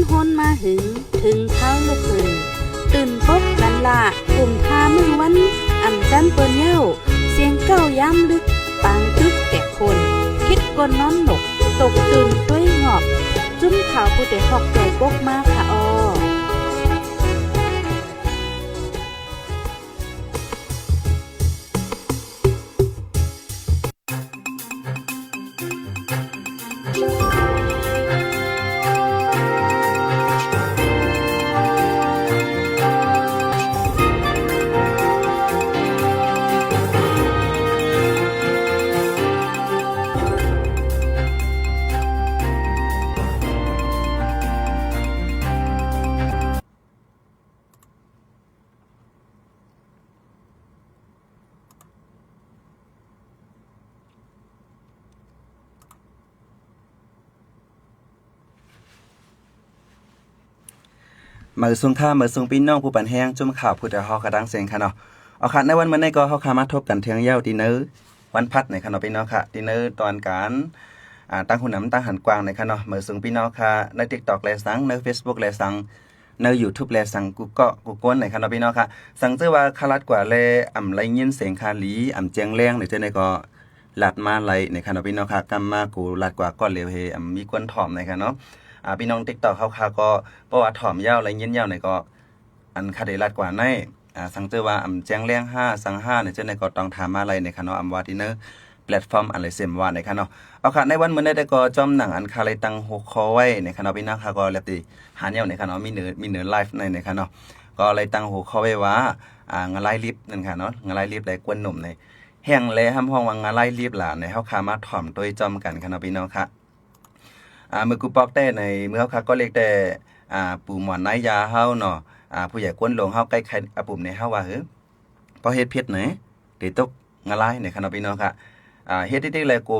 ຮ້ອນມາຫຶງ ເຖິງຄາວລຸກຂຶ້ນ ຕື່ນປົກກັນລະ ກຸມທ່າມື້ວັນ ອຳຈັນເປີນເຍົ້າ ສຽງກ້າວຍາມດຶກ ປາງຕຶກແຕກໂຄນ ຄິດກົ້ນນອນໜົກ ຕົກຕື່ນຕົວຫອບ ຈຸ້ມຂາວຜູ້ແຕ່ຮອກ ໂຕປົກມາຄະອໍ. ມາສູງຄ່ະ ມາສູງພີ່ນ້ອງຜູ້ປັນແຮງ ຈຸ້ມຂ່າວຜູ້ແຕ່ຮອກກະດັງເສັງຄ່ະເນາະ. ເອົາຄ່ະ ໃນວັນມື້ນີ້ກໍເຮົາຄ່ະມາພົບກັນເທື່ອງຍາວ ທີ່ໃນວັນພັດນີ້ຄ່ະເນາະ ພີ່ນ້ອງຄ່ະ ທີ່ໃນຕອນການ ອ່າ ຕັ້ງຫູນຳ ຕັ້ງຫານກວ້າງນີ້ຄ່ະເນາະ. ມາສູງພີ່ນ້ອງຄ່ະ ໃນຕິກຕັອກແລສັງ ໃນເຟສບຸກແລສັງ ໃນຢູທູບແລສັງ ກູ່ເກາະກູ່ກົ້ນນີ້ຄ່ະເນາະ ພີ່ນ້ອງຄ່ະ. ສັງເຈີວ່າຄ່າລັດກວ່າແລ ອຳໄດ້ຍິນສຽງຄ່າຫຼີ ອຳແຈ້ງແລງນີ້ ຈັ່ງໃດກໍ ລັດມາໄລນີ້ຄ່ະເນາະ ພີ່ນ້ອງຄ່ະ. ກຳມາກູລັດກວ່າກ່ອນເລວ ເຮ ອຳມີຄົນຖອມນີ້ຄ່ະເນາະ. ອ່າ ພີ່ນ້ອງຕິກຕັອກເຮົາຄ່ະ ກໍເພາະວ່າຖອມຍາວ ໄລຍິນຍາວນີ້ກໍ ອັນຄ່ະໄດ້ລັດກວ່າໃນ ອ່າ ສັງເຈີວ່າອຳແຈ້ງແລງຫ້າ ສັງຫ້ານີ້ ຈັ່ງໃດກໍຕ້ອງຖາມມາໄລນີ້ຄ່ະເນາະ ອຳວ່າທີ່ໃນແພລດຟອມອັນໄລເຊັມວ່ານີ້ຄ່ະເນາະ. ເອົາຄ່ະ ໃນວັນມື້ນີ້ແຕ່ກໍ ຈ້ອມໜັງອັນຄ່ະໄລຕັ້ງຫົວຂໍ້ໄວ້ນີ້ຄ່ະເນາະ ພີ່ນ້ອງຄ່ະ ກໍແລບຕິຫາແນວນີ້ຄ່ະເນາະ ມີເນີ ມີເນີໄລຟ໌ໃນນີ້ຄ່ະເນາະ ກໍໄລຕັ້ງຫົວຂໍ້ໄວ້ວ່າ ອ່າ ງາລາຍລິບນັ້ນຄ່ະເນາະ ງາລາຍລິບແລະກວນໜຸ່ມນີ້ ແຮ່ງແລຮໍ່າຮ້ອງວ່າງາລາຍລິບຫຼານໃນ ເຮົາຄ່ະມາຖອມໂຕຍຈ້ອມກັນຄ່ະເນາະ ພີ່ນ້ອງຄ່ະ. ອ່າ ມື້ກູປອກແຕ່ໃນ ມື້ເຮົາຄ່ະກໍເລັກແຕ່ ອ່າ ປູ່ໝອນນາຍຢາເຮົາເນາະ ອ່າ ຜູ້ໃຫຍ່ກົ້ນຫຼວງເຮົາ ໃກ້ໄຄອາປຸມໃນເຮົາວ່າ ເຮີ ພໍເຮັດຜິດໃນ ໄດ້ຕົກງາລາຍໃນຄ່ະເນາະ ພີ່ນ້ອງຄ່ະ. ອ່າ ເຮັດທີ່ໆແລໂກ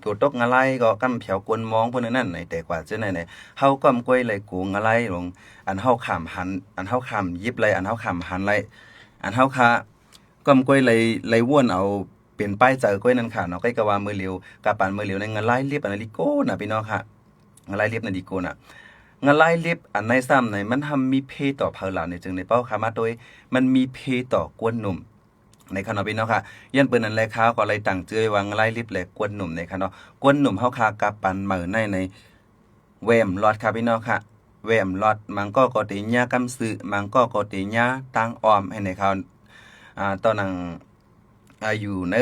ໂກຕົກງາລາຍກໍກຳແຜວກົນມອງເພິ່ນນັ້ນໃນ ແຕ່ກວ່າເຈົ້າໃນໃນ ເຮົາກ້ອມກ້ວຍໄລໂກງາລາຍລົງ ອັນເຮົາຂ້າມຫັນ ອັນເຮົາຂ້າມຢິບໄລ ອັນເຮົາຂ້າມຫັນໄລ ອັນເຮົາຄ່ະ ກ້ອມກ້ວຍໄລ ໄລວົນເອົາເປັນປ້າຍເຈີກ້ອຍນັ້ນຄ່ະເນາະ. ກ້ອຍກະວ່າມື້ຫຼຽວ ກະປານມື້ຫຼຽວໃນງາລາຍລິບອັນນັ້ນດີໂກນະ ພີ່ນ້ອງຄ່ະ ງາລາຍລິບນັ້ນດີໂກນະ. ງາລາຍລິບອັນໃນຊ້ຳໃນ ມັນຫ້າມມີເພຕໍ່ໃຜຫຼານໃນ ຈຶ່ງໃນເປົ້າຄ່ະມາໂຕຍ ມັນມີເພຕໍ່ກວນໜຸ່ມໃນຄ່ະເນາະ ພີ່ນ້ອງຄ່ະ. ຍ້ອນເປັນນັ້ນແລະ ຂ້າກໍເລີຍຕັ້ງຊື່ໄວ້ວ່າ ງາລາຍລິບແລະກວນໜຸ່ມໃນຄ່ະເນາະ. ກວນໜຸ່ມເຮົາຄ່ະ ກະປານເໝີໃນໃນ ແວມລອດຄ່ະ ພີ່ນ້ອງຄ່ະ ແວມລອດ ບາງກໍກໍເຕຍາກຳຊື ບາງກໍກໍເຕຍາຕາງອ້ອມໃຫ້ໃນຄ່ະ. ອ່າ ຕອນນັ້ນ ອ່າ ຢູ່ໃນ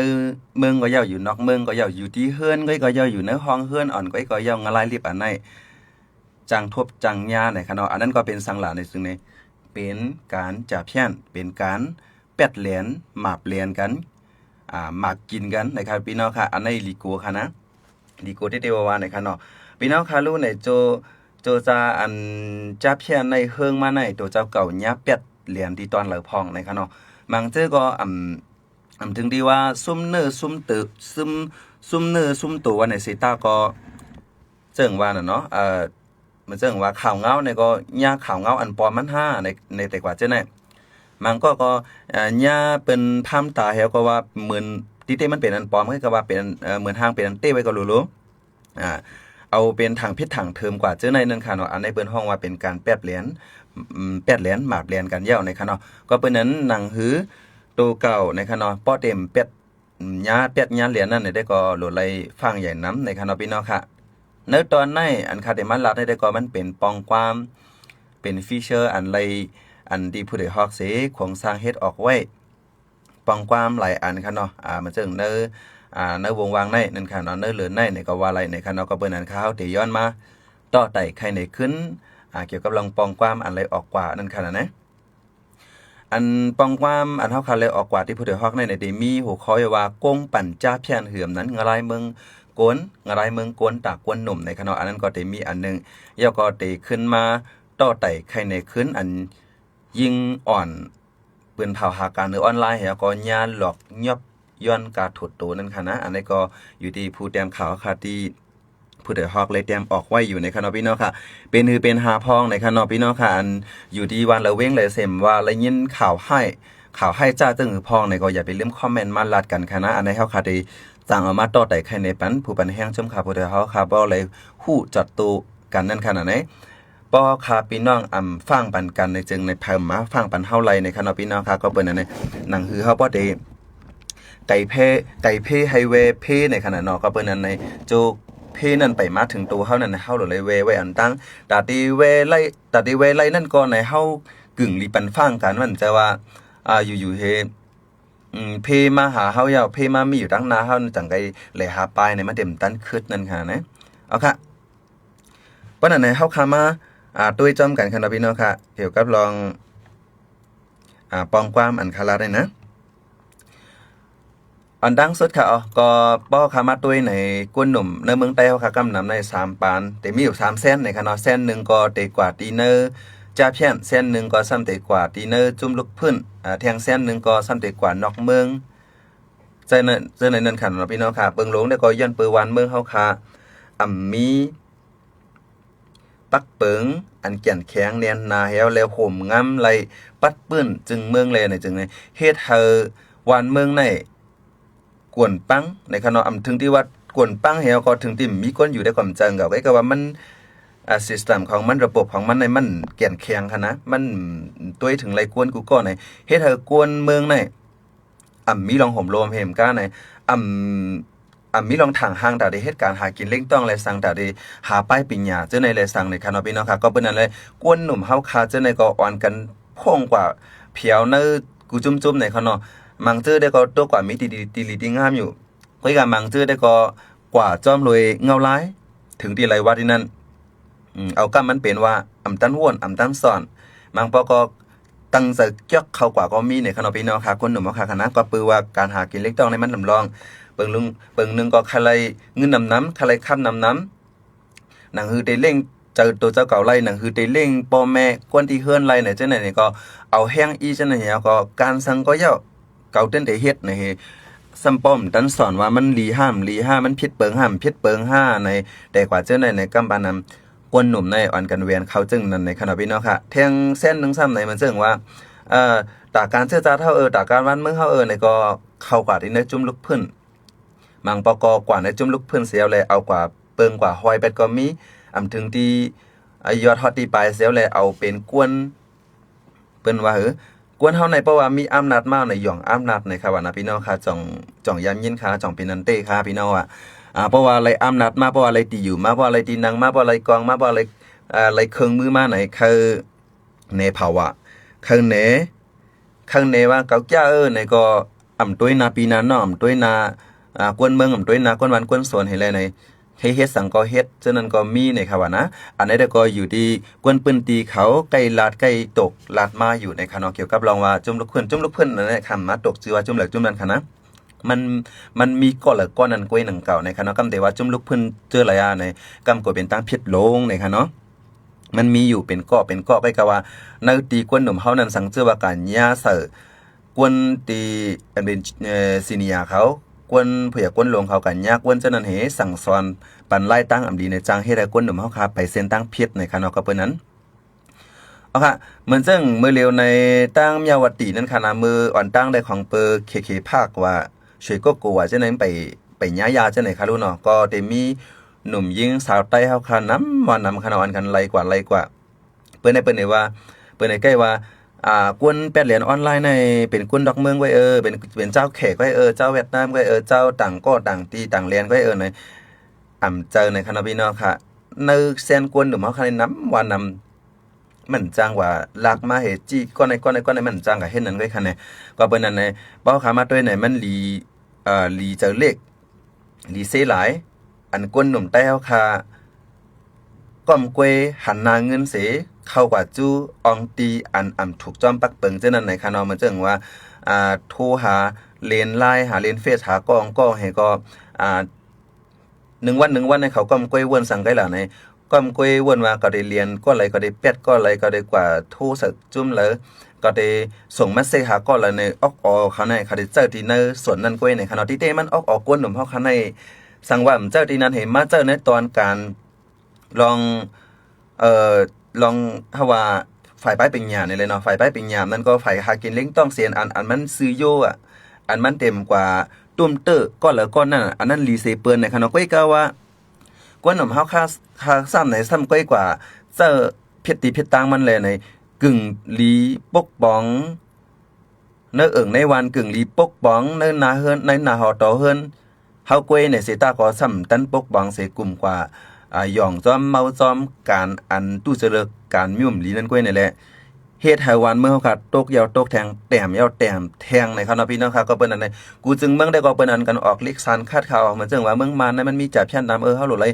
ເມືອງກໍເຍົາ ຢູ່ນອກເມືອງກໍເຍົາ ຢູ່ທີ່ເຮືອນກໍເຍົາ ຢູ່ໃນຫ້ອງເຮືອນອ່ອນກໍເຍົາ ງາລາຍລິບອັນໃນ ຈາງທົບຈາງຍາໃນຄ່ະເນາະ. ອັນນັ້ນກໍເປັນສັງຫຼານໃນ ຊຶ່ງໃນ ເປັນການຈາພຽນ ເປັນການ ແປດແລນ ໝາບແລນກັນ ອ່າ ໝາກກິນກັນນະຄັບ ພີ່ນ້ອງຄ່ະ. ອັນໃນລີໂກຄ່ະນະ ລີໂກເຕເຕວາວານະຄັບເນາະ. ພີ່ນ້ອງຄ່ະ ຮູ້ໃນໂຈ ໂຈຈາອັນຈາພຽນໃນເຮີງມາໃນ ໂຕເຈົ້າເກົ່າຍາແປດແລນທີ່ຕອນເລີພອງນະຄັບເນາະ. ບາງເຈີກໍ ອຳ ອຳ ເຖິງທີ່ວ່າຊຸມເນີຊຸມເຕີ ຊຸມ ຊຸມເນີຊຸມໂຕວ່າໃນເຊຕາກໍ ເຊິ່ງວ່ານັ້ນເນາະ ເອີ ມັນເຊິ່ງວ່າຂາວເງົາໃນກໍຍາຂາວເງົາອັນປອມມັນຫາໃນ ໃນແຕ່ກວ່າເຈົ້າໃນ ບາງກໍກໍ ເອີ ຍາເປັນພາມຕາແຮວກໍວ່າເໝືອນ ທີ່ແທ້ມັນເປັນອັນປອມ ກໍວ່າເປັນ ເອີ ເໝືອນຮ່າງເປັນອັນເຕໄວ້ກໍໂລໂລ ອ່າ ເອົາເປັນທາງຜິດທາງເທີມກວ່າເຈົ້າໃນນັ້ນຄ່ະເນາະ. ອັນໃນເພິ່ນຮ້ອງວ່າເປັນການແປດແລນ ອືມ ແປດແລນ ໝາບແລນກັນແລ້ວໃນຄ່ະເນາະ. ກໍເປັນນັ້ນໜັງສືໂຕເກົ່າໃນຄ່ະເນາະ ເປາະເຕັມແປດ ຍາແປດຍາແລນນັ້ນໃນໄດ້ກໍໂຫຼດໄລ່ຟັງໃຫຍ່ນຳໃນຄ່ະເນາະ ພີ່ນ້ອງຄ່ະ. ໃນຕອນໃນ ອັນຂ້າໄດ້ມາລາດໃນໄດ້ກໍມັນເປັນປ່ອງຄວາມ ເປັນຟີເຊີອັນໄລ່ ອັນທີ່ຜູ້ໃດຮອກເສ ໂຄງສ້າງເຮັດອອກໄວ້ ປ່ອງຄວາມຫຼາຍອັນຄ່ະເນາະ. ອ່າ ມັນເຊິ່ງໃນ ອ່າ ໃນວົງວາງໃນນັ້ນຄ່ະເນາະ ໃນເລີນໃນນີ້ກໍວ່າໄດ້ໃນຄ່ະເນາະ. ກໍເບິ່ງນັ້ນຄ່ະ ເຮົາເຕຍຍ້ອນມາຕໍ່ໄຕ່ໄຂໃນຄືນ ອ່າ ກ່ຽວກັບເລື່ອງປ່ອງຄວາມອັນໄລ່ອອກກວ່ານັ້ນຄ່ະນະ. ອັນປ່ອງຄວາມອັນເຮົາຄາແລອອກກວ່າທີ່ຜູ້ໃດຮອກໃນ ໃນເດມີຫົວຂໍ້ວ່າ ກົງປັນຈ້າພຽນເຫືອມນັ້ນ ງະລາຍເມືອງໂກນ ງະລາຍເມືອງໂກນຕາກວນໜຸ່ມໃນຂະເນາະ. ອັນນັ້ນກໍເດມີອັນໜຶ່ງ ແລ້ວກໍເດຂຶ້ນມາຕໍ່ໄຕ່ໄຂໃນຄືນ ອັນຍິງອ່ອນປືນເຜົາຫາການໃນອອນລາຍ ແລ້ວກໍຍາຫຼອກຍອບ ຍ້ອນກາຖົດໂຕນັ້ນຂະນະ. ອັນນີ້ກໍຢູ່ທີ່ຜູ້ແຕ້ມຂ່າວຄ່ະ ທີ່ຜູ້ໃດຮອກເລີຍແຕ້ມອອກໄວ້ຢູ່ໃນຂະເນາະ ພີ່ນ້ອງຄ່ະ. ເປັນຫືເປັນຫາພອງໃນຂະເນາະ ພີ່ນ້ອງຄ່ະ. ອັນຢູ່ທີ່ວັດລະເວັງ ແລະ ເສມວ່າໄດ້ຍິນຂ່າວຮ້າຍ ຂ່າວຮ້າຍຈ້າເຊິ່ງຫືພອງໃນ ກໍຢ່າໄປລືມຄອມເມັນມາລາດກັນຂະນະ. ອັນໃດເຮົາຄ່ະໄດ້ຈັ່ງເອົາມາຕໍ່ໄຕ່ໄຂໃນປັນຜູ້ປັນແຮງ ຊົມຂ່າວຜູ້ໃດຮອກຄ່ະ ບໍ່ໄດ້ຮູ້ຈອດໂຕກັນນັ້ນຂະນະໃນ. ບໍ່ເຮົາຄາພີ່ນ້ອງອຳຟັງປັນກັນໃນຈຶ່ງໃນເພີ່ມມາຟັງປັນເຮົາໄລໃນຂະເນາະພີ່ນ້ອງຄະ. ກໍເປັນອັນໃນໜັງຮືເຮົາບໍ່ໄດ້ໄກເພ ໄກເພໄຮເວເພໃນຂະນະເນາະ. ກໍເປັນອັນໃນໂຈເພນັ້ນໄປມາເຖິງໂຕເຮົານັ້ນ ເຮົາໂລດໄລແວໄວ້ອັນຕັ້ງ ຕາທີ່ແວໄລ ຕາທີ່ແວໄລນັ້ນກໍໃນເຮົາກຶ່ງລີປັນຟັງກັນ ມັນຈະວ່າ ອ່າ ຢູ່ໆເຮ ອືມ ເພມາຫາເຮົາ ເພມາມີຢູ່ທາງໜ້າເຮົາ ຈັ່ງໃດແລຫາປາຍໃນມັນເຕັມຕັນຄຶດນັ້ນຂະນະ. ເອົາຄະ ເພາະນັ້ນໃນເຮົາຄາມາ ອ່າ ຕຸ້ຍຈ້ອມກັນຄະເນາະພີ່ນ້ອງຄະ ກ່ຽວກັບລອງ ອ່າ ປ້ອງຄວາມອັນຄາລາດນີ້ນະ. ອັນດັງສຸດຄະ ເອົາ ກໍເຮົາຄາມາຕຸ້ຍໃນ ກວນໜຸ່ມໃນເມືອງໃຕ້ເຮົາຄະ ກຳນຳໃນສາມປານ ແຕ່ມີຢູ່ສາມແສນໃນຂະເນາະ. ແສນໜຶ່ງກໍເຕກວາດທີ່ໃນຈາພຽນ ແສນໜຶ່ງກໍຊ້ຳເຕກວາດທີ່ໃນຈຸ້ມລຸກພື້ນ ອ່າ ແທ່ງແສນໜຶ່ງກໍຊ້ຳເຕກວາດນອກເມືອງ ເຈົ້າໃນ ເຈົ້າໃນນັ້ນຂະເນາະພີ່ນ້ອງຄະ. ເບິ່ງລົງແລ້ວກໍຍ້ອນເປີວ່າບ້ານເມືອງເຮົາຄະ ອຳມີ ປັກປຶງອັນແກ່ນແຂງແໜ້ນໜາແຮວ ແລ້ວໂຮມງາມໄລ່ປັດປື້ນຈຶ່ງເມືອງແລໃນຈຶ່ງໃນ ເຮັດໃຫ້ບ້ານເມືອງໃນກວນປັງໃນຂະເນາະ. ອຳເຖິງທີ່ວ່າກວນປັງແຮວ ກໍເຖິງທີ່ມີຄົນຢູ່ໄດ້ຄວາມຈະເຫງົາ ກໍຄືວ່າມັນ ອ່າ ຊິສເຕັມຂອງມັນ ລະບົບຂອງມັນໃນມັນແກ່ນແຂງຂະນະ ມັນ ໂຕຍເຖິງໄລ່ກວນກູ່ກໍໃນ ເຮັດໃຫ້ກວນເມືອງໃນ ອຳມີລອງໂຮມໂລມເຮມກາໃນ ອຳ ອຳມີລອງທາງຫ່າງຕາໄດ້ເຮັດການຫາກິນເລ້ງຕ້ອງແລະສັງ ຕາໄດ້ຫາປາຍປີນຍາເຈົ້າໃນແລະສັງໃນຂະເນາະພີ່ນ້ອງຄະ. ກໍເປັນນັ້ນແຫຼະ ກວນໜຸ່ມເຮົາຄະເຈົ້າໃນກໍອ່ອນກັນໂພງກວ່າພຽວໃນກູ່ຈຸ້ມໆໃນຂະເນາະ. ມັງເຈີໄດ້ກໍຕົວກວ່າມີທີ່ດີ ທີ່ດີທີ່ງາມຢູ່ ກໍອີກມັງເຈີໄດ້ກໍກວ່າຈ້ອມໂລຍເຫງົາລາຍ ເຖິງທີ່ໄລວ່າທີ່ນັ້ນ ອືມ ເອົາກຳມັນເປັນວ່າ ອຳຕັນໂຫວນ ອຳຕັນສອນ ບາງປອກກໍຕັ້ງໃຈຈອກເຂົ້າກວ່າກໍມີໃນຂະເນາະພີ່ນ້ອງຄະ. ຄົນໜຸ່ມເຮົາຄະນະ ກໍເປີວ່າການຫາກິນເລັກຕ້ອງໃນມັນລຳລອງ ເບິ່ງໜຶ່ງ ເບິ່ງໜຶ່ງກໍຄະໄລເງິນນຳນຳ ຄະໄລຄຳນຳນຳ ໜັງຮືໄດ້ເລັ່ງໃຈໂຕເຈົ້າເກົ່າໄລ ໜັງຮືໄດ້ເລັ່ງພໍ່ແມ່ ຄົນທີ່ເຮືອນໄລໃນຈັ່ງໃດນີ້ ກໍເອົາແຮງອີ່ຈັ່ງໃດນີ້ ແລ້ວກໍການສັງກໍເຍົາ ເຂົາເຕັ້ນໄດ້ເຮັດໃນ ຊຳປ້ອມຕັນສອນວ່າມັນດີຫ້າມ ດີຫ້າ ມັນຜິດເປີງຫ້າມ ຜິດເປີງຫ້າໃນ ແຕ່ກວ່າເຈົ້າໃນ ໃນກຳບານນຳ ກວນໜຸ່ມໃນອ່ອນກັນແຫວນເຂົ້າຈຶ່ງນັ້ນໃນຂະເນາະພີ່ນ້ອງຄະ. ແທ່ງແສນໜຶ່ງຊ້ຳໃນມັນເຊິ່ງວ່າ ເອີ ຕາການເຊື້ອຊາດເຮົາເອີ ຕາການບ້ານເມືອງເຮົາເອີ ໃນກໍເຂົ້າກວ່າທີ່ໃນຈຸ້ມລຸກພື້ນ ບາງປອກກໍກວ່າໃນຈຸ້ມລຸກພື້ນເສຍແລ້ວ ເອົາກວ່າເປີງກວ່າຮ້ອຍແປດກໍມີ ອຳເຖິງທີ່ ອາ ຍອດຮອດທີ່ປາຍເສຍແລ້ວ ເອົາເປັນກວນ ເພິ່ນວ່າ ເອີ ກວນເຮົາໃນ ເພາະວ່າມີອຳນາດມາໃນ ຢອງອຳນາດໃນຄະວ່ານະ ພີ່ນ້ອງຄະ. ຈອງ ຈອງຢ່າງຍິນຄະ ຈອງເປັນອັນເຕຄະ ພີ່ນ້ອງວ່າ ອາ ເພາະວ່າໄລ່ອຳນາດມາ ເພາະວ່າໄລ່ທີ່ຢູ່ມາ ເພາະວ່າໄລ່ທີ່ນັ່ງມາ ເພາະວ່າໄລ່ກອງມາ ເພາະວ່າໄລ່ ອາ ໄລ່ເຄື່ອງມືມາໃນ ເຂົາແນເຜົາວ່າ ເຂົາແນ ເຂົາແນວ່າ ເຂົາເຈົ້າເອີ ໃນກໍ ອຳຕົວໜ້າພີ່ໜ້ານ້ອງ ອຳຕົວໜ້າ ອາ ກວນເມືອງ ອຳຕົວໜ້າກວນບ້ານກວນສວນໃຫ້ແລໃນ ໃຫ້ເຮັດສັງກໍເຮັດ ເຈົ້ານັ້ນກໍມີໃນຄະວ່ານະ. ອັນໃດກໍຢູ່ທີ່ກວນພື້ນທີ່ເຂົາໃກ້ລາດໃກ້ຕົກລາດມາຢູ່ໃນຄະເນາະ. ກ່ຽວກັບລອງວ່າຈຸ້ມລຸກພື້ນ ຈຸ້ມລຸກພື້ນນັ້ນແຫຼະ ຄຳມາຕົກຊື່ວ່າຈຸ້ມເລີກຈຸ້ມນັ້ນຄະນະ ມັນ ມັນມີກໍເລີກກໍນັ້ນກ້ວຍໜຶ່ງເກົ່າໃນຄະເນາະ. ກຳແຕ່ວ່າຈຸ້ມລຸກພື້ນເຈີຫຼາຍອາໃນ ກຳກໍເປັນຕາງຜິດລົງໃນຄະເນາະ. ມັນມີຢູ່ເປັນເກາະເປັນເກາະ ໃກ້ກັບວ່າໃນທີ່ກວນໜຸ່ມເຮົານັ້ນ ສັງເຈີວ່າການຍາໃສ່ກວນທີ່ອັນເປັນ ເອີ ຊີເນຍເຂົາ ກວນຜູ້ໃຫຍ່ກວນຫຼວງເຂົາ ການຍາກວນເຈົ້ານັ້ນເຫ ສັ່ງສອນປັນລາຍທາງອຳດີໃນ ຈັ່ງເຮັດໃຫ້ກວນໜຸ່ມເຮົາຄາໄປເສັ້ນທາງຜິດໃນຄະເນາະ. ກໍເປັນນັ້ນ ເອົາຄະ ເໝືອນເຊິ່ງມື້ລຽວໃນຕາງມຽວວັດຕີນັ້ນຄະນະ ມື້ອ່ອນຕາງໄດ້ຂອງເປີເຄເຄພາກວ່າ ຊ່ວຍກໍໂກວ່າຈັ່ງໃດ ໄປ ໄປຍາຢາຈັ່ງໃດຄະລູເນາະ. ກໍໄດ້ມີໜຸ່ມຍິງຊາວໃຕ້ເຮົາຄະນຳວ່ານຳຄະເນາະ ອັນກັນໄລ່ກວ່າໄລ່ກວ່າ ເພິ່ນໃຫ້ ເພິ່ນໃຫ້ວ່າ ເພິ່ນໃຫ້ໃກ້ວ່າ ອ່າ ກວນແປດແຫຼນອອນລາຍໃນເປັນຄົນນອກເມືອງໄວ້ເອີ ເປັນ ເປັນເຈົ້າແຂກໄວ້ເອີ ເຈົ້າຫວຽດນາມໄວ້ເອີ ເຈົ້າຕ່າງກໍຕ່າງທີ່ຕ່າງແລນໄວ້ເອີ ໃນ ອຳເຈີໃນຄະເນາະ ພີ່ນ້ອງຄະ. ໃນແຊນກວນໜຸ່ມເຮົາຄະນຳວ່ານຳ ມັນຈັ່ງວ່າລາກມາເຮັດຈີ້ກ້ອນໃນກ້ອນໃນກ້ອນໃນ ມັນຈັ່ງກະເຮັດນັ້ນໄວ້ຄະແນ. ກໍເປັນນັ້ນໃນ ເວົ້າຄະມາຕົວໃນມັນລີ ເອີ ລີເຈີເລກ ລີເຊຫຼາຍ ອັນກວນໜຸ່ມໃຕ້ເຮົາຄະ ກ້ອມກ້ວຍຫັນໜ້າເງິນເສ ເຂົ້າກວ່າຈູ້ອອງຕີອັນອຳຖືກຈ້ອມປັກເປິງເຈົ້ານັ້ນໃນຄະເນາະ. ເໝືອນເຊິ່ງວ່າ ອ່າ ໂທຫາເລນລາຍ ຫາເລນເຟສ ຫາກ້ອງກ້ອງໃຫ້ກໍ ອ່າ ໜຶ່ງວັນໜຶ່ງວັນໃຫ້ເຂົາກ້ອມກ້ວຍວົນສັງໄກຫຼາໃນ ກ້ອມກ້ວຍວົນວ່າກໍໄດ້ລຽນກໍໄລ ກໍໄດ້ແປດກໍໄລ ກໍໄດ້ກວ່າໂທສະຈຸ້ມເລີ ກໍໄດ້ສົ່ງມາເສກຫາກໍໄລໃນອອກອອກເຂົາໃນ ເຂົາໄດ້ເຈີທີ່ໃນສ່ວນນັ້ນກ້ວຍໃນຄະເນາະ. ທີ່ແທ້ມັນອອກອອກກວນໜຸ່ມເຮົາຄະໃນ ສັງວ່າເຈີທີ່ນັ້ນໃຫ້ມາເຈີໃນຕອນການລອງ ເອີ ລອງເຮົາວ່າຝ່າຍປາຍປັນຍານີ້ແຫຼະເນາະ ຝ່າຍປາຍປັນຍານັ້ນກໍຝ່າຍຫາກິນລ້ຽງຕ້ອງເສນອັນ ອັນມັນຊື່ໂຢອະ ອັນມັນເຕັມກວ່າຕຸ້ມເຕີກ້ອນລະກ້ອນນັ້ນ ອັນນັ້ນລີເຊເປິນໃນຄະເນາະ. ກ້ວຍກະວ່າ ກວນໜຸ່ມເຮົາຄາ ຄາຊ້ຳໃນຊ້ຳກ້ວຍກວ່າ ເຈີ ຜິດທີ່ຜິດຕາງມັນແລໃນ ກຶ່ງລີປົກປ້ອງ ໃນເອີ່ງໃນຫວ່ານ ກຶ່ງລີປົກປ້ອງ ໃນໜ້າເຮືອນ ໃນໜ້າຫໍ່ຕໍ່ເຮືອນເຮົາກ້ວຍໃນເສຍຕາກໍສ່ຳຕັນປົກປ້ອງເສຍກຸ່ມກວ່າ ອາ ຢອງຈ້ອມເມົາຈ້ອມ ການອັນຕູ້ຈະເລີກ ການຫຍຸ້ມລີນັ້ນກ້ວຍນີ້ແຫຼະ ເຮັດໃຫ້ຫວານເມືອງເຮົາຂາດຕົກຢ່າວຕົກແທງ ແຕ້ມຢ່າວແຕ້ມແທງໃນຄະເນາະ ພີ່ນ້ອງຄະ. ກໍເປັນອັນໃດ ກູຈຶ່ງເມືອງໄດ້ກໍເປັນອັນກັນອອກລິກສານຄາດຂ່າວ ເໝືອນເຊິ່ງວ່າເມືອງມານນັ້ນມັນມີຈາພຽນນຳ ເອີ ເຮົາໂຫຼໄລ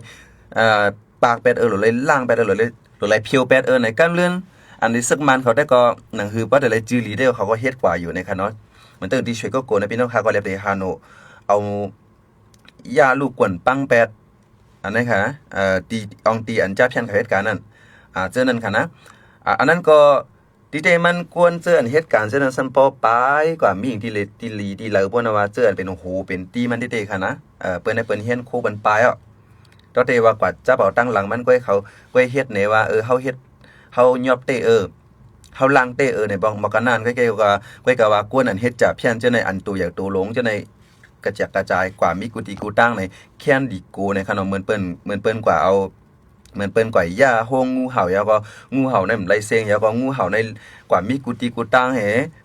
ອາ ປາກແປດ ເອີ ໂຫຼໄລລ້າງແປດ ເອີ ໂຫຼໄລ ໂຫຼໄລພຽວແປດ ເອີ ໃນການເລື່ອນ ອັນນີ້ເສິກມານເຂົາໄດ້ກໍ ໜັງຮື ບໍ່ໄດ້ລາຍຈື່ລີເດ້ ເຂົາກໍເຮັດກວ່າຢູ່ໃນຄະເນາະ. ມັນເຖິງທີ່ຊ່ວຍກໍໂກນະ ພີ່ນ້ອງຄະ ກໍເລີຍໄປຫາໂນ ເອົາຢາລູກກວນປັງແປດ ອັນນັ້ນຄະ ເອີ ຕີ ອອງຕີ ອັນຈາພຽນເຂົາເຮັດການນັ້ນ ອາ ເຈີນັ້ນຄະນະ ອາ ອັນນັ້ນກໍ ຕິເຕມັນກວນເຈີອັນເຮັດການເຈີນັ້ນ ສ່ຳປໍປາຍກວ່າມີຫຍັງທີ່ເລ ທີ່ລີ ທີ່ເລີ ບໍ່ນະວ່າເຈີອັນເປັນໂຫເປັນຕີມັນຕິເຕຄະນະ ເອີ ເປີນໃຫ້ເປີນຮຽນຄູເປັນປາຍອອກ ກໍເຕວ່າກວ່າຈັບເອົາຕັ້ງຫຼັງມັນ ກ້ວຍເຂົາ ກ້ວຍເຮັດແນວ່າ ເອີ ເຮົາເຮັດ ເຮົາຍອບເຕ ເອີ ເຮົາລ້າງເຕ ເອີ ໃນບໍ່ ບໍ່ກະນັ້ນ ກ້ວຍ ກ້ວຍກະວ່າ ກ້ວຍກະວ່າກວນອັນເຮັດຈາພຽນເຈີໃນ ອັນໂຕໃຫຍ່ໂຕຫຼງເຈີໃນ ກະແຈກກະຈາຍກວ່າມີກູຕີກູຕາງໃນ ແຄນດີໂກໃນຄະເນາະ ເໝືອນເປັນ ເໝືອນເປັນກວ່າເອົາ ເໝືອນເປັນກວ່າຢາໂຮງງູເຫົ່າ ແລ້ວກໍງູເຫົ່າໃນມັນໄລ່ເສັງ ແລ້ວກໍງູເຫົ່າໃນກວ່າມີກູຕີກູຕາງແຮ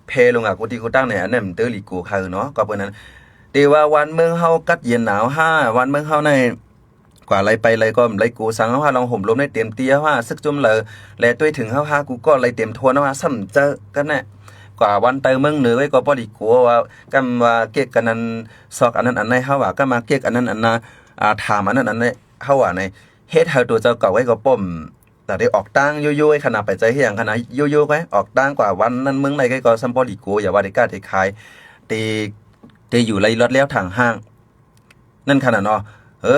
ແຜ່ລົງອາກູຕີກູຕາງໃນ ອັນນັ້ນມັນເຕີລີໂກຄັກເນາະ. ກໍເປັນນັ້ນ ແຕ່ວ່າຫວານເມືອງເຮົາກັດເຢັນໜາວຫາ ຫວານເມືອງເຮົາໃນ ກວ່າໄລ່ໄປໄລ່ກໍໄລ່ໂກສັງເຮົາຫາ ລອງໂຫມລົມໃນເຕັມທີ່ເຮົາຫາ ເສິກຈຸ້ມເລີ ແລະ ຕົວເຖິງເຮົາຫາ ກູກໍໄລ່ເຕັມໂທນເຮົາຫາ ສ່ຳເຈີກັນແນະ ກວ່າວັນໄຕເມືອງເໜືອໄວ້ກໍບໍ່ດີໂກວ່າ ກຳວ່າເກັກກັນນັ້ນ ຊອກອັນນັ້ນອັນໃນເຮົາວ່າ ກຳມາເກັກອັນນັ້ນອັນນາ ອາ ຖາມອັນນັ້ນອັນໃນເຮົາວ່າໃນ ເຮັດໃຫ້ຕົວເຈົ້າເກົ່າໄວ້ກໍປ້ອມ ລະໄດ້ອອກຕ່າງໂຍໂຍ່ຂະນະ ໄປໃຈເຮັດຫຍັງຂະນະ ໂຍໂຍ່ໄວ້ ອອກຕ່າງກວ່າວັນນັ້ນເມືອງໃດກໍສ່ຳບໍ່ດີໂກ ຢ່າວ່າແຕ່ກ້າແຕ່ຂາຍ ແຕ່ ແຕ່ຢູ່ໄລ່ລອດແລ້ວທາງຫ້າງ ນັ້ນຂະນະເນາະ. ເອີ